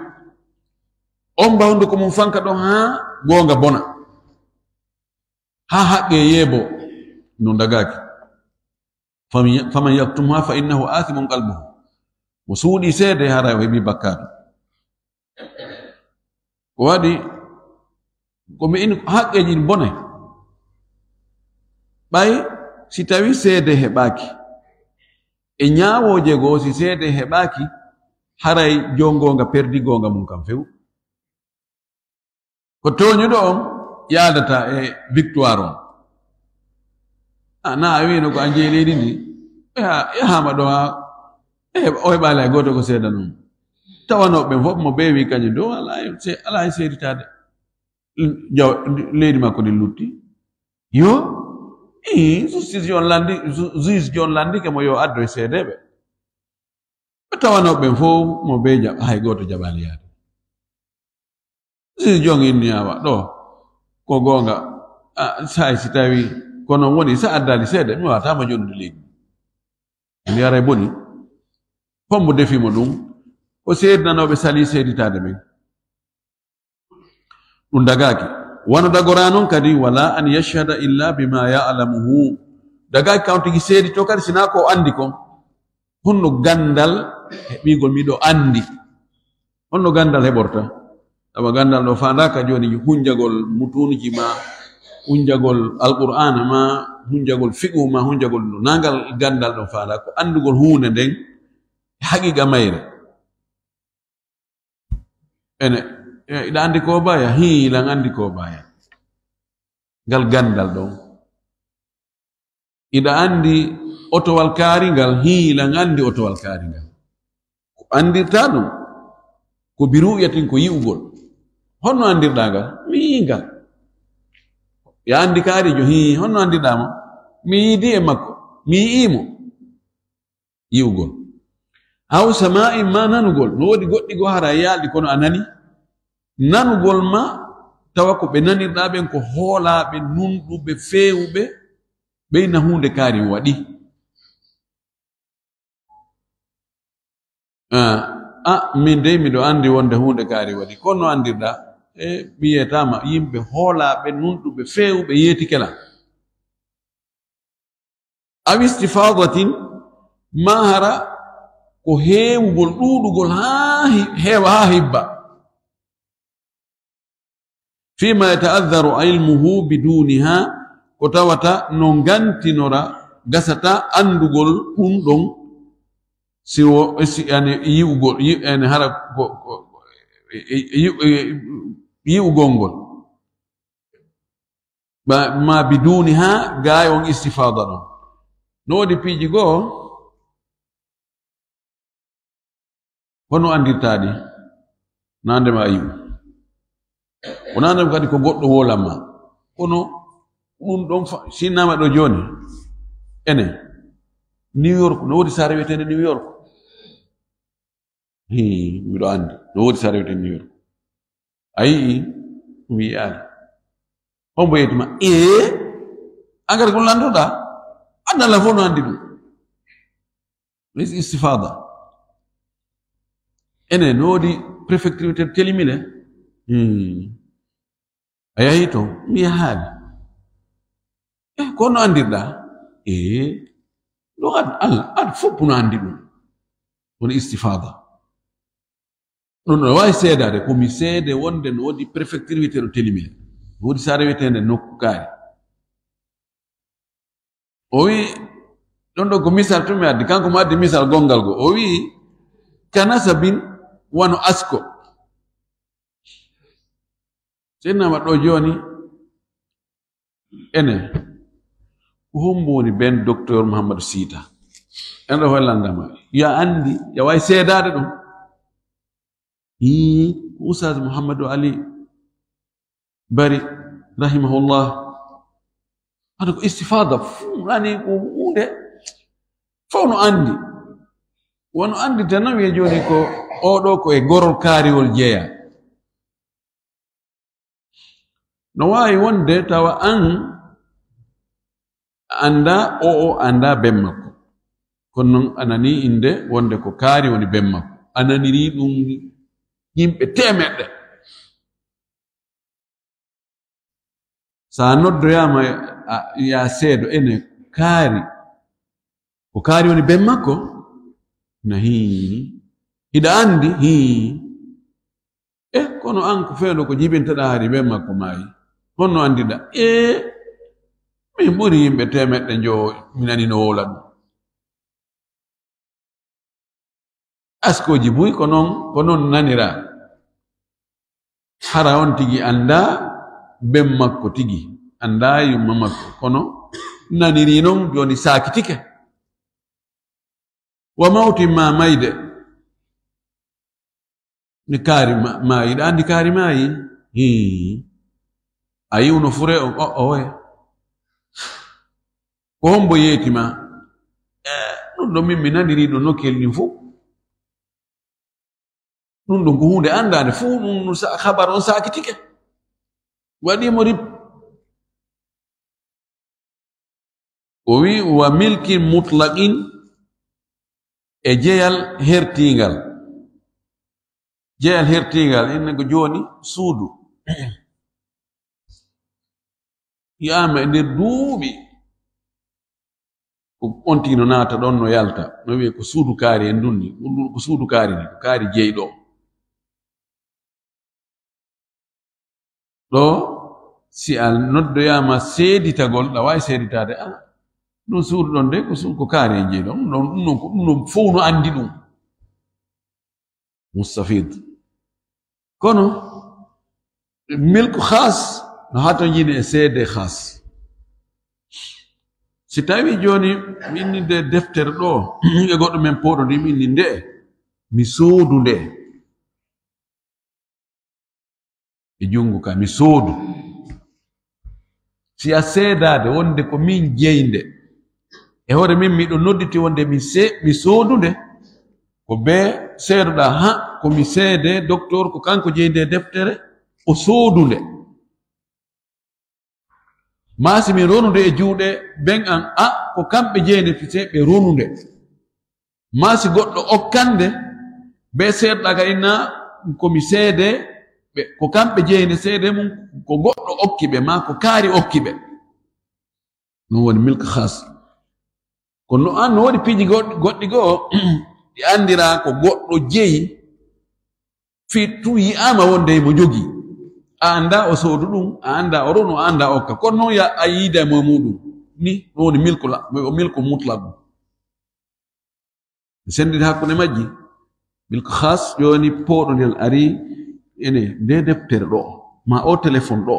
On mbawndu ko mum fanka ɗon haa goonga bona. Haa haqqe yeebo no dagaaki. Faman, faman yaktumha fa innahu athimun qalbuhu. Mo suuɗi seede, haray o heɓi bakkaatu. Ko waɗi, ko mi in haqqeeji ɗin bonay. Ɓay si tawi seede heɓaaki, e ñaawooje goo, si seede heɓaaki, haray jon goonga perdi goonga mum kam few. Ko tooñuɗo on yaadata e victoire on. A na a wiino ko a jeyi leydi ndi. Yaha-, yahaama ɗo haa e heɓ-, o heɓaali hay gooto ko seedanoo mo. Tawanoo ɓen fof mo beewi kañum dow alaa e se-, alaa e seeditaade. Jaw-, leydi makko ndi lutti. Yo, ii, justice on lanndi, ju-, juge on lanndike mo yo addo e seedeeɓe. Ɓe tawanoo ɓen fof mo bee jaɓ-, hay gooto jaɓaali yaade. Si jon inni awa ɗo, ko goonga, a, say si tawi ko non woni, sa addaali seede, mi waawata ma jonnude leydi. Mi ara e boni, hombo defi mo ɗum? Ko seedinanooɓe sali seeditaade ɓen. Ɗum dagaaki. Wano dagoraa non kadi, wala an yashhada illa bima ya'lamuhu. Dagaaki kan tigi seedito kadi, sinaa ko o anndi kon. Honno ganndal heɓiigol miɗo anndi? Honno ganndal heɓorta? Awa ganndal ɗo faandaaka jooni hunjagol mutuunuji ma, Hunjagol Alqur'aana ma, hunjagol fiqhu ma, hunjagol no nangal ganndal ɗon faala, ko anndugol huunde nden e haqiqa mayre. Ene, e, iɗa anndi ko baya? Hii, lan anndi ko baya. Ngal ganndal ɗon. Iɗa anndi otowal kaaringal? Hii, lan anndi otowal kaaringal. Ko anndirta ɗum, ko bi ru'yatin, ko yi'ugol. Honno anndirɗa ngal? Mi yi'i ngal. Ya anndi kaarijo? Hii, honno anndirɗa mo? Mi yiidi e makko. Mi yi'i mo. Yi'ugol. Aw sama'in, ma nanugol. No woodi goɗɗi goo hara yaalɗi kono a nani. Nanugol ma tawa ko ɓe nanirɗa ɓen ko hoolaaɓe, nunɗuɓe, feewuɓe, ɓe inna huunde kaari waɗi. Ah, ah, min dey miɗo anndi wonde huunde kaari waɗi. Kono no anndirɗa, e mi yeetaama yimɓe hoolaaɓe, nunɗuɓe, feewuɓe yeetike lan. Aw istifadatin, ma hara ko heewugol, ɗuuɗugol haa hi-, heewa haa hibba. Fima yata'adharu ilmuhu biduniha, ko tawata no ngantinora, gasata anndugol ɗum ɗon, si wo, si, yani, yi'ugol, yi-, yani, hara ko, ko, yi-, yi-, yi'ugol ngol. Ma, ma biduniha, gaay on istifada ɗon. No woodi piiji goo, hono anndirtaa ɗi? Nande ma yi'u. Wonaa nde kadi ko goɗɗo woolan ma. Kono ɗum ɗon fa-, sinnaama ɗo jooni. Ene. New York, no woodi saare wiyeteende New York? Hii, miɗo anndi. No woodi saare wiyeteende New York. A yi'i? Mi yi'aali. Hombo yetti ma? Ee, an kadi ko lantoɗaa? Aduna lan fof no anndi ɗum. Is-, istifada. Ene, no woodi préfecture wiyeteeɗo Télémilé? Hmm. A yahi toon? Mi yahaali. Eh, ko no anndirɗaa? Ee, ɗo ad, al, ad fof no anndi ɗum. Kono istifada. Ɗum no waawi seedaade, ko mi seede wonde no woodi préfecture wiyeteeɗo Télémilé. No woodi saare wiyeteende nokku kaari. O wi'i, ɗon ɗo ko misal tun mi addi, kanko mo addi misal gonngal go. O wi'i, ka nasabin wano asko. Sennama ɗo jooni, ene, ko hombo woni ben Docteur Mouhamadou Sita? En ɗo hoy landama. Ya anndi, ya waawi seedaade ɗum. Hii, Oustaz Mouhamadou Ali Bari, rahimahullah. Hade ko istifada, fuu nani ko huunde, fof no anndi. Wano anndi tan, no wiye jooni ko oɗo ko e gorol kaariwol jeya. No waawi wonde tawa an a anndaa o, o anndaa ben makko. Kono noon a nanii innde wonde ko kaari woni ben makko. A nanirii ɗum yimɓe teemeɗɗe. So a noddoyaama, a, ya seedo, ene kaari. Ko kaari woni ben makko? Na hii. Hiɗa anndi? Hii. Eh, kono an ko feewndo ko jibintaɗaa hari ben makko maayi. Honno anndiɗaa? Eh, min ɓuri yimɓe teemeɗɗe njowo mi nani no wowla ɗum. Askooji buy ko noon, ko noon naniraa. Hara on tigi anndaa ben makko tigi, anndaa yumma makko, kono nanirii noon jooni saakitike. Wa mawtin, ma mayde. Ni kaari ma, maayi, ɗa anndi kaari maayi? Hii. A yi'uno fure on, o, oye. Ko hombo yeeti ma? Eh, ɗum ɗo min mi nanirii ɗo nokkel ɗin fof. Ɗum ɗum ko huunde anndaande fof, ɗum no sa-, habar on saakitike. Waɗi mo rip. O wi, wa milkin mutlaqin, e jeyal hertiingal. Jeyal hertiingal, inne ko jooni suudu. Yi'aama e nder duuɓi. Ko on tigi no naata ɗon, no yalta. No wi'e ko suudu kaari en dunni. Ɗum ɗum ko suudu kaari ni, ko kaari jeyɗo. Ɗo, Si a noddoyaama seeditagol, ɗa waawi seeditaade, a, ɗum suudu ɗon de, ko suudu ko kaari e jeyi ɗon, ɗum ɗon, ɗum ɗon ko, ɗum ɗon fow no anndi ɗum. Mustafid. Kono, milku khas no hatonjini e seede khas. Si tawi jooni mi inni nde deftere ɗo, e goɗɗo men pooɗo ndi, mi inni nde, mi soodu nde. E junngo ka, mi soodu. Si a seedaade wonde ko min jeyi nde, e hoore min miɗo nodditi wonde mi se-, mi soodu nde, ko be seedoɗaa, ha, ko mi seede, docteur, ko kanko jeyi nde deftere, o soodu nde. Maa si mi ronu nde e juuɗe ben an, a, ko kamɓe jeyi nde, fise ɓe ronu nde. Maa si goɗɗo okkande, be seedoɗaa ka inna, ko mi seede, ɓe, ko kamɓe jeyi nde seede mum, ko goɗɗo okki ɓe, maa ko kaari okki ɓe. Ɗum woni milk khas. Kono no, an no woodi piiji goɗ-, goɗɗi goo, ɗi anndiraa ko goɗɗo jeyi, fii tun yi'aama wonde mo jogii. A anndaa o soodu ɗum, a anndaa o ronu, a anndaa okka. Kono noon ya a yiida e mo e muuɗum. Ni, ɗum woni milku la-, o milku mutlaq. Ɓe senndini hakkunde majji. Milku khas, jooni pooɗondel ari ene nde deftere ɗo, maa o telefon ɗo.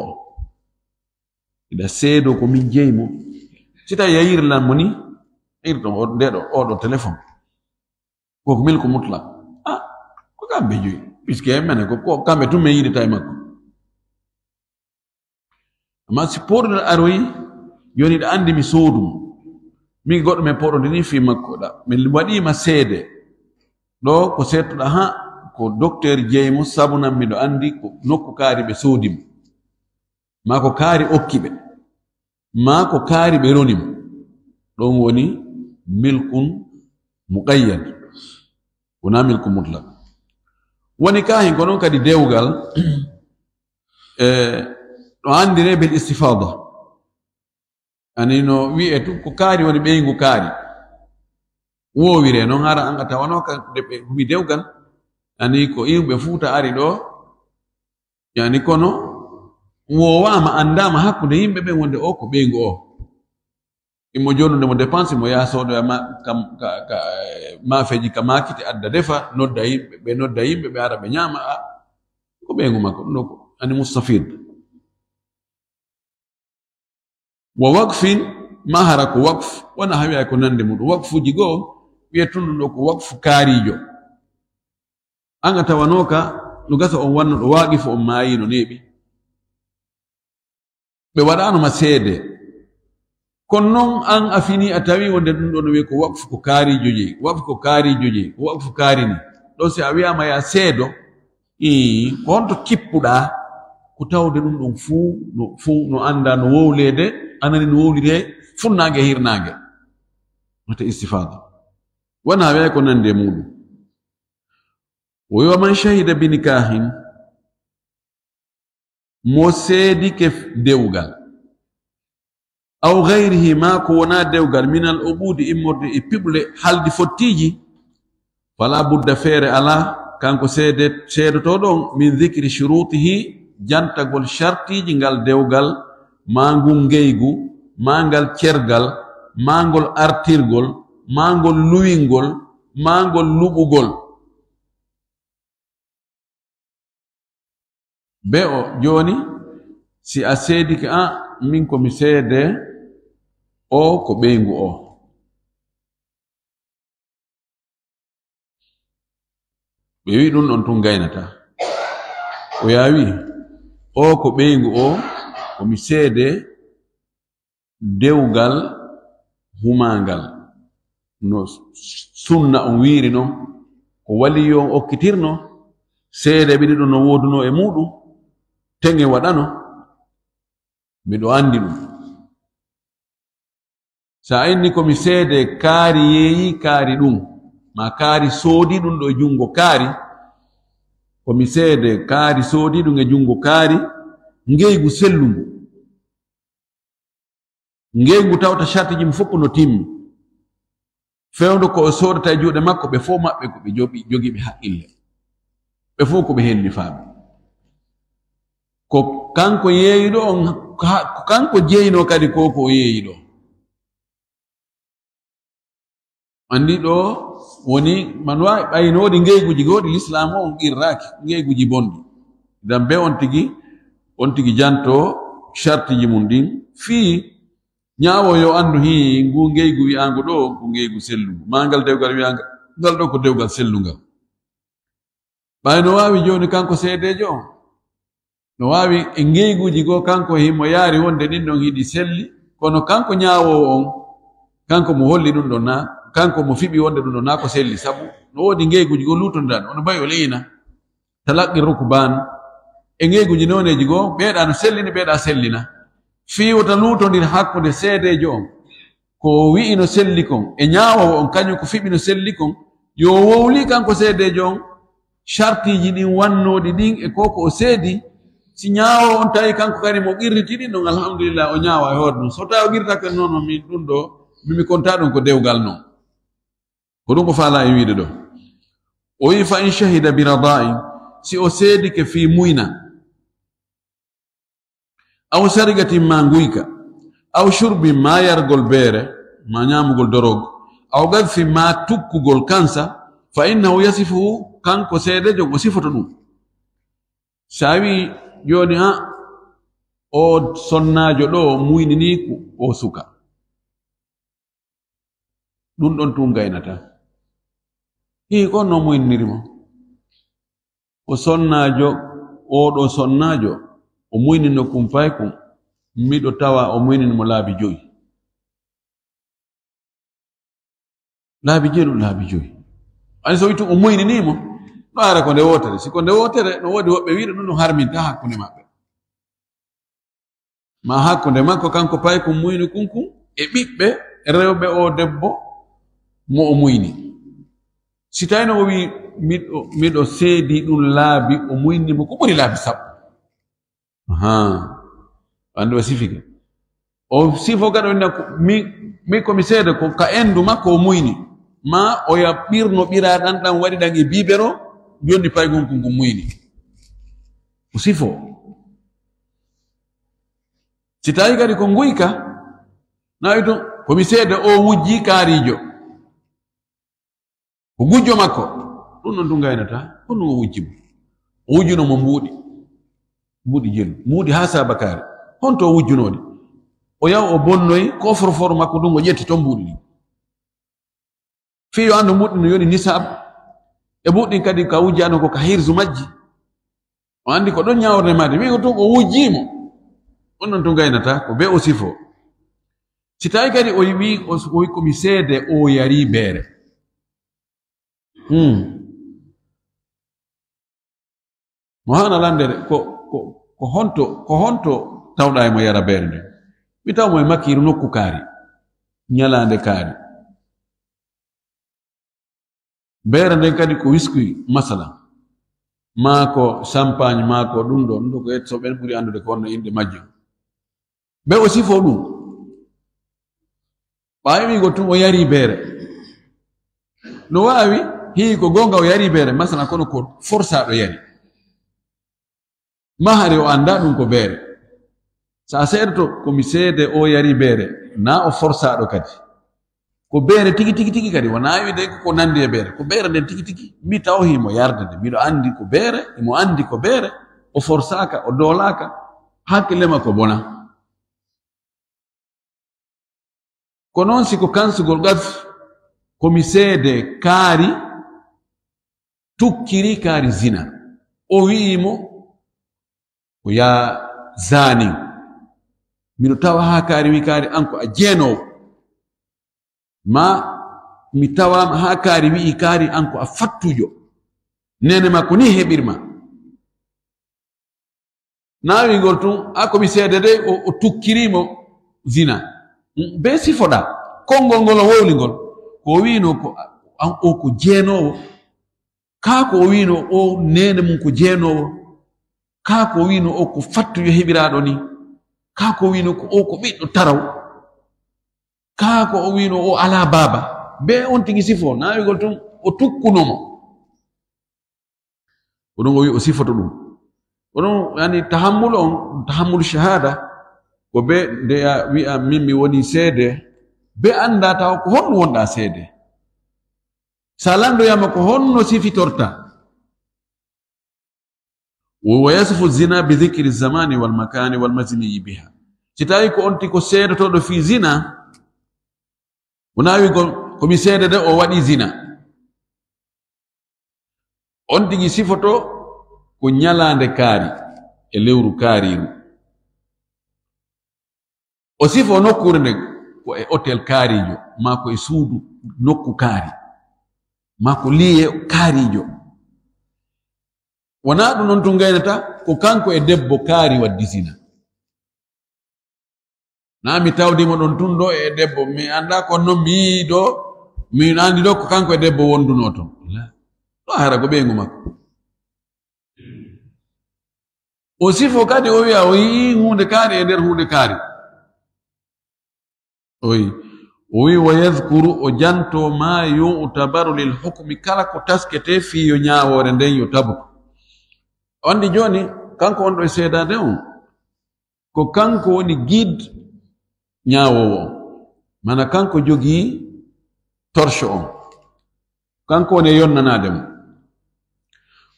Iɗa seedo ko min jeyi mo. Si tawi a yirlan mo ni, irɗon o, nde ɗo, o ɗo telefon. Ko milku mutlaq. Ah, ko kamɓe joyi. Puisque mene ko, ko kamɓe tun min yiɗata e makko. Amma si pooɗondel aroyi, jooni ɗa anndi mi soodu mo. Min goɗɗo men pooɗondini fii makko ɗa. Min waɗii ma seede. Ɗo ko seettuɗa ha, ko docteur jeyi mo, sabu nan miɗo anndi ko nokku kaari ɓe soodi mo. Maa ko kaari okki ɓe. Maa ko kaari ɓe roni mo. Ɗon woni milkun muqayyad. Wonaa milku mutlaq. Woni kaahin ko noon kadi dewgal, e, ɗo anndire bil istifada. Ani no wi'e tun ko kaari woni ɓeyngu kaari. Woowire noon hara an a tawanoo ka de ɓe humi dewgal. Ani ko iwɓe Fuuta ari ɗo. Yani kono woowaama, anndaama hakkunde yimɓe ɓen wonde o ko ɓeyngu o. Imo jonude mo dépense, mo yaha soodoya ma-, kam-, ka, ka, eh, maafeeji ka maakiti adda defa, nodda yimɓe, ɓe nodda yimɓe, ɓe ara ɓe ñaama, a, ko ɓeyngu makko, ɗum ɗo ko ani mustafid. Wa waqfin, ma hara ko waqf, wona hawi ay ko nande muɗum. Waqfuuji goo, wi'e tun ɗum ɗo ko waqfu kaariijo. An a tawanooka, no gasa on wanno ɗo waaqifu on maayi no neeɓi. Ɓe waɗaano ma seede. Kono noon an a fini a tawi wonde ɗum ɗo no wi'e ko waqfu ko kaariijo jeyi, waqfu ko kaariijo jeyi, ko waqfu kaari ni. Ɗo si a wi'aama ya seedo, ii, ko honto kippuɗaa? Ko tawde ɗum ɗon fuu no, fuu no anndaa no wowleede, anani no wowliree funnaange e hirnaange. Wata istifaada. Wona wi'ay ko nande e muuɗum. Wo yo man shahida bi nikahin, mo seedike f-, dewgal. Aw gayrihi, maa ko wonaa dewgal, minal uqudi, immorde e piɓle haldi fottiiji, fala budda, feere alaa, kanko seede-, seedotooɗo on, min dikri shurutihi, jantagol shartiiji ngal dewgal, maa ngun ngeygu, maa ngal cergal, maa ngol artirgol, maa ngol luwingol, maa ngol luɓugol. Be o, jooni, si a seedike, a, min ko mi seede, o ko ɓeyngu o. Ɓe wi'i ɗum ɗon tun gaynata. O yaa wi'i, o ko ɓeyngu o, ko mi seede, dewgal humaangal, no sunna on wiiri non, ko waliyo on okkitirno, seede ɓe ɗiɗo no woodunoo e muuɗum, teŋe waɗano, miɗo anndi ɗum. Sa inni ko mi seede kaari yeeyi kaari ɗum, maa kaari soodi ɗum ɗo e junngo kaari, ko mi seede kaari soodi ɗum e junngo kaari, ngeygu sellungu. Ngeygu tawta shartiji mum fof no timmi. Fewndo ko o soodata e juuɗe makko, ɓe fof maɓɓe ko ɓe jogi-, jogiiɓe haqqille. Ɓe fof ko ɓe hellifaaɓe. Ko kanko yeeyuɗo on Ko ha-, ko kanko jeynoo kadi ko, ko o yeeyi ɗo. Anndi ɗo woni, man waawi ɓaynoode ngeyguuji goo ɗi Lislaam o on qirraaki, ngeyguuji bonɗi. Idan be on tigi, on tigi janto shartiiji mum ɗin fii ñaawo yo anndu hii ngu ngeygu wi'aangu ɗo ko ngeygu sellungu, maa ngal dewgal wi'aangal ngal ɗo ko dewgal sellungal. Ɓay no waawi jooni kanko seedeejo on, no waawi e ngeyguuji goo kanko himo yaari wonde ɗin ɗon hiɗi selli, kono kanko ñaawoowo on, kanko mo holli ɗum ɗon naa, kanko mo fiɓi wonde ɗum ɗon naa ko selli, sabu no woodi ngeyguuji goo luutondiraaɗi, ono bayi o leñina. Talaqqi rukbaan, e ngeyguuji nooneeji goo, ɓeeɗa no sellini, ɓeeɗa sellina. Fii wota luutondir hakkunde seedeejo on, ko o wi'i no selli kon, e ñaawoowo on, kañum ko fiɓi no selli kon, yo o wowli kanko seedeejo on, shartiiji ɗin wannooɗi ɗin e ko ko o seedi. Si ñaawoowo on tawi kanko kadi mo qirriti ɗin ɗon, alhamdulillah, o ñaawa e hoore ɗum. So tawi o qirritaaka noon, min ɗum ɗo, mi, mi kontaa ɗum ko dewgal non. Ko ɗum o faalaa e wiide ɗo. O wi'i, "Fa in shahida bi rada'in," si o seedike fii muyna, "aw sariqatin maa nguyka, aw shurbin maa yargol beere, maa ñaamugol dorog, aw gadfin maa tukkugol kansa, fa innahu yasifuhu," kanko seedeejo on o sifoto ɗum. Si a wi'i jooni, "Ha, o sonnaajo ɗo muyninii ko o suka." Ɗum ɗon tun gaynata. Hii, ko honno o muyniniri mo? O sonnaajo, oo ɗoo sonnaajo, o muynino kun fay kun. Miɗo tawa o muynini mo laabi jowi. Laabi jowi, ɗum laabi jowi. Ani so wii tun o muyninii mo, no ara ko nde wootere. Si ko nde wootere, no woodi woɓɓe wi'uɓe ɗum no harminta hakkunde maɓɓe. Maa hakkunde makko kanko paykun muyni kun kun e ɓiɓɓe rewɓe oo debbo mo o muyni. Si tawii no o wi'i, "Miɗo, miɗo seedii ɗum laabi," o muyni mo ko ɓuri laabi sappo. Ahaa. Anndi o sifike. O sifo kadi o wi'a ko mi, mi ko mi seede ko ka endu makko o muyni. Maa o yaɓɓirno ɓiraa ɗan, ɗan waɗi ɗan e biibero, jonni paykun kun kun muyni. O sifo. Si tawii kadi ko nguyka, na wi'i tun, "Ko mi seede o wujji kaariijo." Ko gujjo makko. Ɗum ɗon tun gaynata. Ko ɗum o wujji mo. O wujjuno mo mbuuɗi. Mbuuɗi jelu. Mbuuɗi haa saabakaari. Honto o wujjunoo ɗi? O yaw o bonnoyi kofre-fort makko ndun, o ƴetti ton mbuuɗi ɗin. Fii yo anndu mbuuɗi no yoni nisaab. E mbuuɗi ɗin kadi ka wujjaano ko ka hirzu majji. O anndi ko ɗon ñaaworde maade. Wi'i ko tun o wujjii mo. On ɗon tun gaynata ko be o sifo. Si tawii kadi o wi'i, o wi'i ko mi seede o yarii beere. Hmm. Mo haana lanndere ko, ko, ko honto, ko honto tawɗaa e mo yara beere nden? Mi taw mo e makiiru nokku kaari, ñalaande kaari. Beere nden kadi ko wiskuy, masala. Maa ko champagne, maa ko ɗum ɗo, ɗum ɗo ko yetto ɓen ɓuri anndude ko honno innde majjum. Be o sifo ɗum. Ɓaawo wi'ugol tun o yari beere. No waawi, hii ko goonga o yari beere, masala kono ko forsaaɗo yari. Maa hari o anndaa ɗum ko beere. Sa seedoto ko mi seede o yari beere, naa o forsaaɗo kadi. Ko beere tigi, tigi, tigi kadi, wonaa wi'ude ko, ko nanndi e beere. Ko beere nden tigi, tigi. Mi taw himo yarde nde. Miɗo anndi ko beere, himo anndi ko beere. O forsaaka, o doolaaka. Hakkille makko bona. Ko non si ko kansugol qadf, ko mi seede kaari, tukkiri kaari zina. O wi'i mo, ko yaa zaanin. Miɗo tawa haa kaari wi'i kaari an ko a jeenoowo. Maa mi tawaama haa kaari wi'i kaari an ko a fattujo. Neene makko ni heɓirma. Naawingol tun, a ko mi seede de, o, o tukkiri mo zina. Mm, be sifoɗa. Konngol ngol o wowli ngol. Ko o wi'no ko, an o ko jeenoowo. Kaa ko o wi'no o neene mum ko jeenoowo. Kaa ko o wi'no o ko fattujo heɓiraaɗo ni. Kaa ko o wi'no ko o ko ɓiɗɗo taraw. Kaa ko o wi'no o alaa baaba. Be on tigi sifo, naawingol tun, o tukkuno mo. Ko ɗum o wi'i o sifoto ɗum. Ko ɗum, yani, tahammul on, tahammul shahada, Ko be ndeya wi'a min mi woni seede, be annda taw ko honno wonɗa seede. Sa landoyama ko honno sifitorta. Wa yasifu zina bi dhikri zamani wal makani wal mazniyi biha. Si tawi ko on tigi ko seedotoɗo fi zina, o nawi gol, ko mi seede de o waɗi zina. On tigi sifoto ko ñalaande kaari e lewru kaariru. O sifo nokkuure nden ko e hotel kaarijo, maa ko e suudu nokku kaari, maa ko liye kaarijo. Wonaa ɗum ɗon tun gaynata, ko kanko e debbo kaari waddi zina. Na mi tawdi mo ɗon tun ɗo e debbo, mi annda ko non mi yi'i ɗo, mi anndi ɗo ko kanko e debbo wonduno ton. La. Ɗo hara ko ɓeyngu makko. O sifo kadi o wi'a o yi'i huunde kaari e nder huunde kaari. O wi'i, o wi'i, "Wa yadhkuru", o janto, "ma yu'tabaru lil hukmi", kala ko taskete fii yo ñaawoore nden yo tabuto. O anndi jooni, kanko on ɗo e seedaade on, ko kanko woni guide ñaawoowo on. Mana kanko jogii torche on. Kanko woni e yonnanaade mo.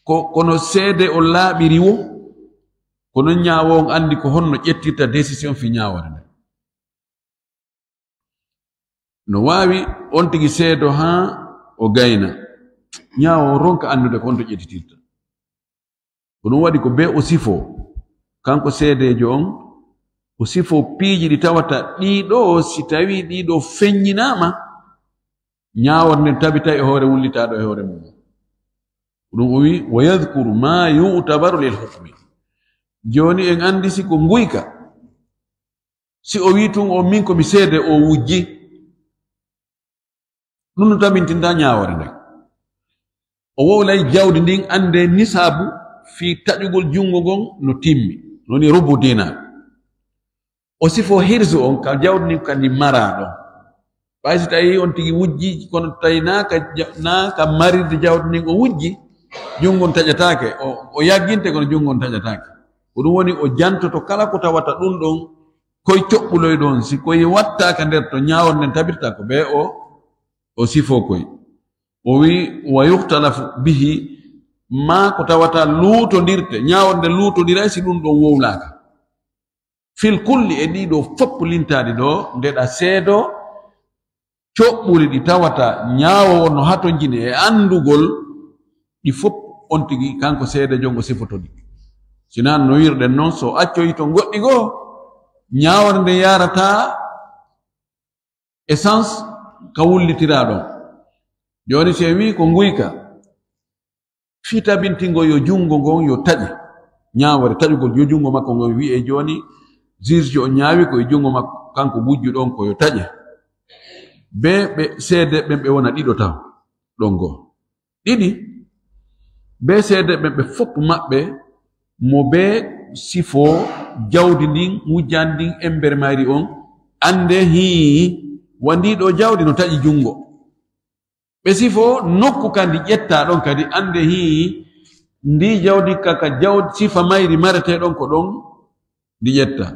Ko, kono seede o laaɓiri wo, ko non ñaawoowo on anndi ko honno ƴettirta décision fii ñaawoore nden. No waawi on tigi seedo haa o gayna. Ñaawoowo ronka anndude ko honto ƴettitirta. Ko ɗum waɗi ko bee o sifo, kanko seedeejo on, o sifo piiji ɗi tawata ɗiɗo, si tawii ɗiɗo feññinaama, ñaawore nden tabitay e hoore wullitaaɗo e hoore mum. Ko ɗum o wi'i, "Wa yadhkuru ma yu'tabaru lil hukmi." Jooni en anndi si ko nguyka, si o wi'i tun o min ko mi seede o wujji, ɗum no tabintinta ñaawore nden. O wowlay jawdi ndin annde nisaabu fii taƴugol junngo ngon no timmi, no woni rubu dinar. O sifo hirsu on ka jawdi ndin ka ndi maraa ɗon. Ɓay si tawi on tigi wujji, kono tawi naa ka ja-, naa ka marirde jawdi ndin o wujji, junngo on taƴataake, o, o yagginte kono junngo on taƴataake. Ko ɗum woni o jantoto kala ko tawata ɗum ɗon koy coɓɓuloy ɗon, si koy wattaaka nder to ñaawor nden tabirta ko ɓe o, o sifo koy. O wi, "Wa yuhtalafu bihi", maa ko tawata luutondirte, ñaawor nden luutondiray si ɗum ɗon wowlaaka. Fil kulli, e ɗiɗo fof lintaaɗi ɗo, ndeɗa seedo, coɓɓuli ɗi tawata ñaawo wonno hatonjini e anndugol, ɗi fof on tigi kanko seedejo ngo sifoto ɗi. Sinaa no wirɗen noon, so accoyi to goɗɗi goo, ñaawore nde yarata essence ka wullitiraa ɗon. Jooni si en wii ko nguyka, fii tabintingol yo junngo ngon yo taƴe. Ñaawore taƴugol yo junngo makko ngon wi'e jooni, juge on ñaawi ko e junngo makko, kanko gujjuɗo on ko yo taƴe. Be ɓe seede ɓen ɓe wona ɗiɗo taw ɗon goo. Ɗiɗi, be seede ɓen ɓe fof maɓɓe mo be sifo jawdi ndin, wujjaandi ndin, embere mayri on, annde hii, wa ndii ɗoo jawdi no taƴi junngo. Ɓe sifo nokku ka ndi ƴettaa ɗon kadi, annde hii, ndii jawdi ka, ka jawdi sifa mayri maretee ɗon ko ɗon ndi ƴettaa.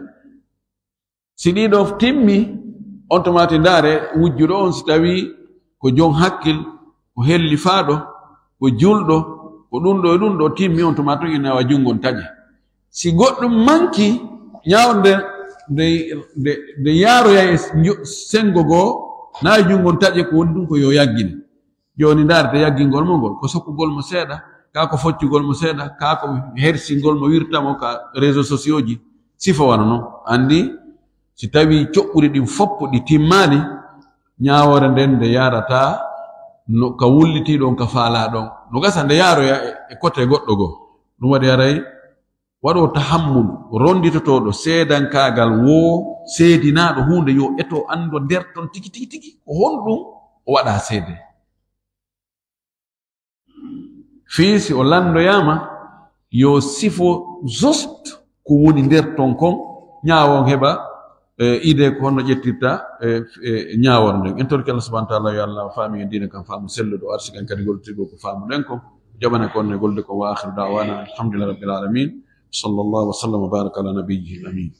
Si ɗii ɗoo timmi, on tuma ti ndaare wujjuɗo on, si tawii ko jon hakkil, ko hellifaaɗo, ko julɗo, ko ɗum ɗoo e ɗum ɗoo timmi, on tuma tun ina wa junngo on taƴe. Si goɗɗum manki, ñaawo nde, nde, nde, nde yaaroya e njo-, senngo goo, na e junngo on taƴe, ko woni ɗum ko yo yaggine. Jooni ndaarde yaggingol mo ngol, ko sokkugol mo seeɗa, kaa ko foccugol mo seeɗa, kaa ko hersingol mo wirta mo ka réseaux sociaux ji, sifo wano non. Anndi, si tawii coɓɓuri ɗin fof ɗi timmaali, ñaawoore nden nde yaarata no ka wulliti ɗon, ka faalaa ɗon. No gasa nde yaaroya e, e kote goɗɗo goo. Ɗum waɗi haray waɗo tahammul, ronditotooɗo seedankaagal woo seedinaaɗo huunde, yo eto anndo nder ton tigi, tigi, tigi, ko honɗum o waɗa seede. Fii si o lanndoyaama, yo sifo just ko woni nder ton kon, ñaawo on heɓa, eh, idée ko honno ƴettirta, eh, eh, ñaawore nden. En torki Allah subhanahu wa taala yo Allah faami en diina kan faamu selluɗo, o arsikan kadi gollitirgol ko faamuɗen kon, jaɓana ko on e golde ko, wa akhiru da'wana alhamdulillahi rabbil alamin. Sallallahu wa sallam wa baraka ala nabiyyihi amin.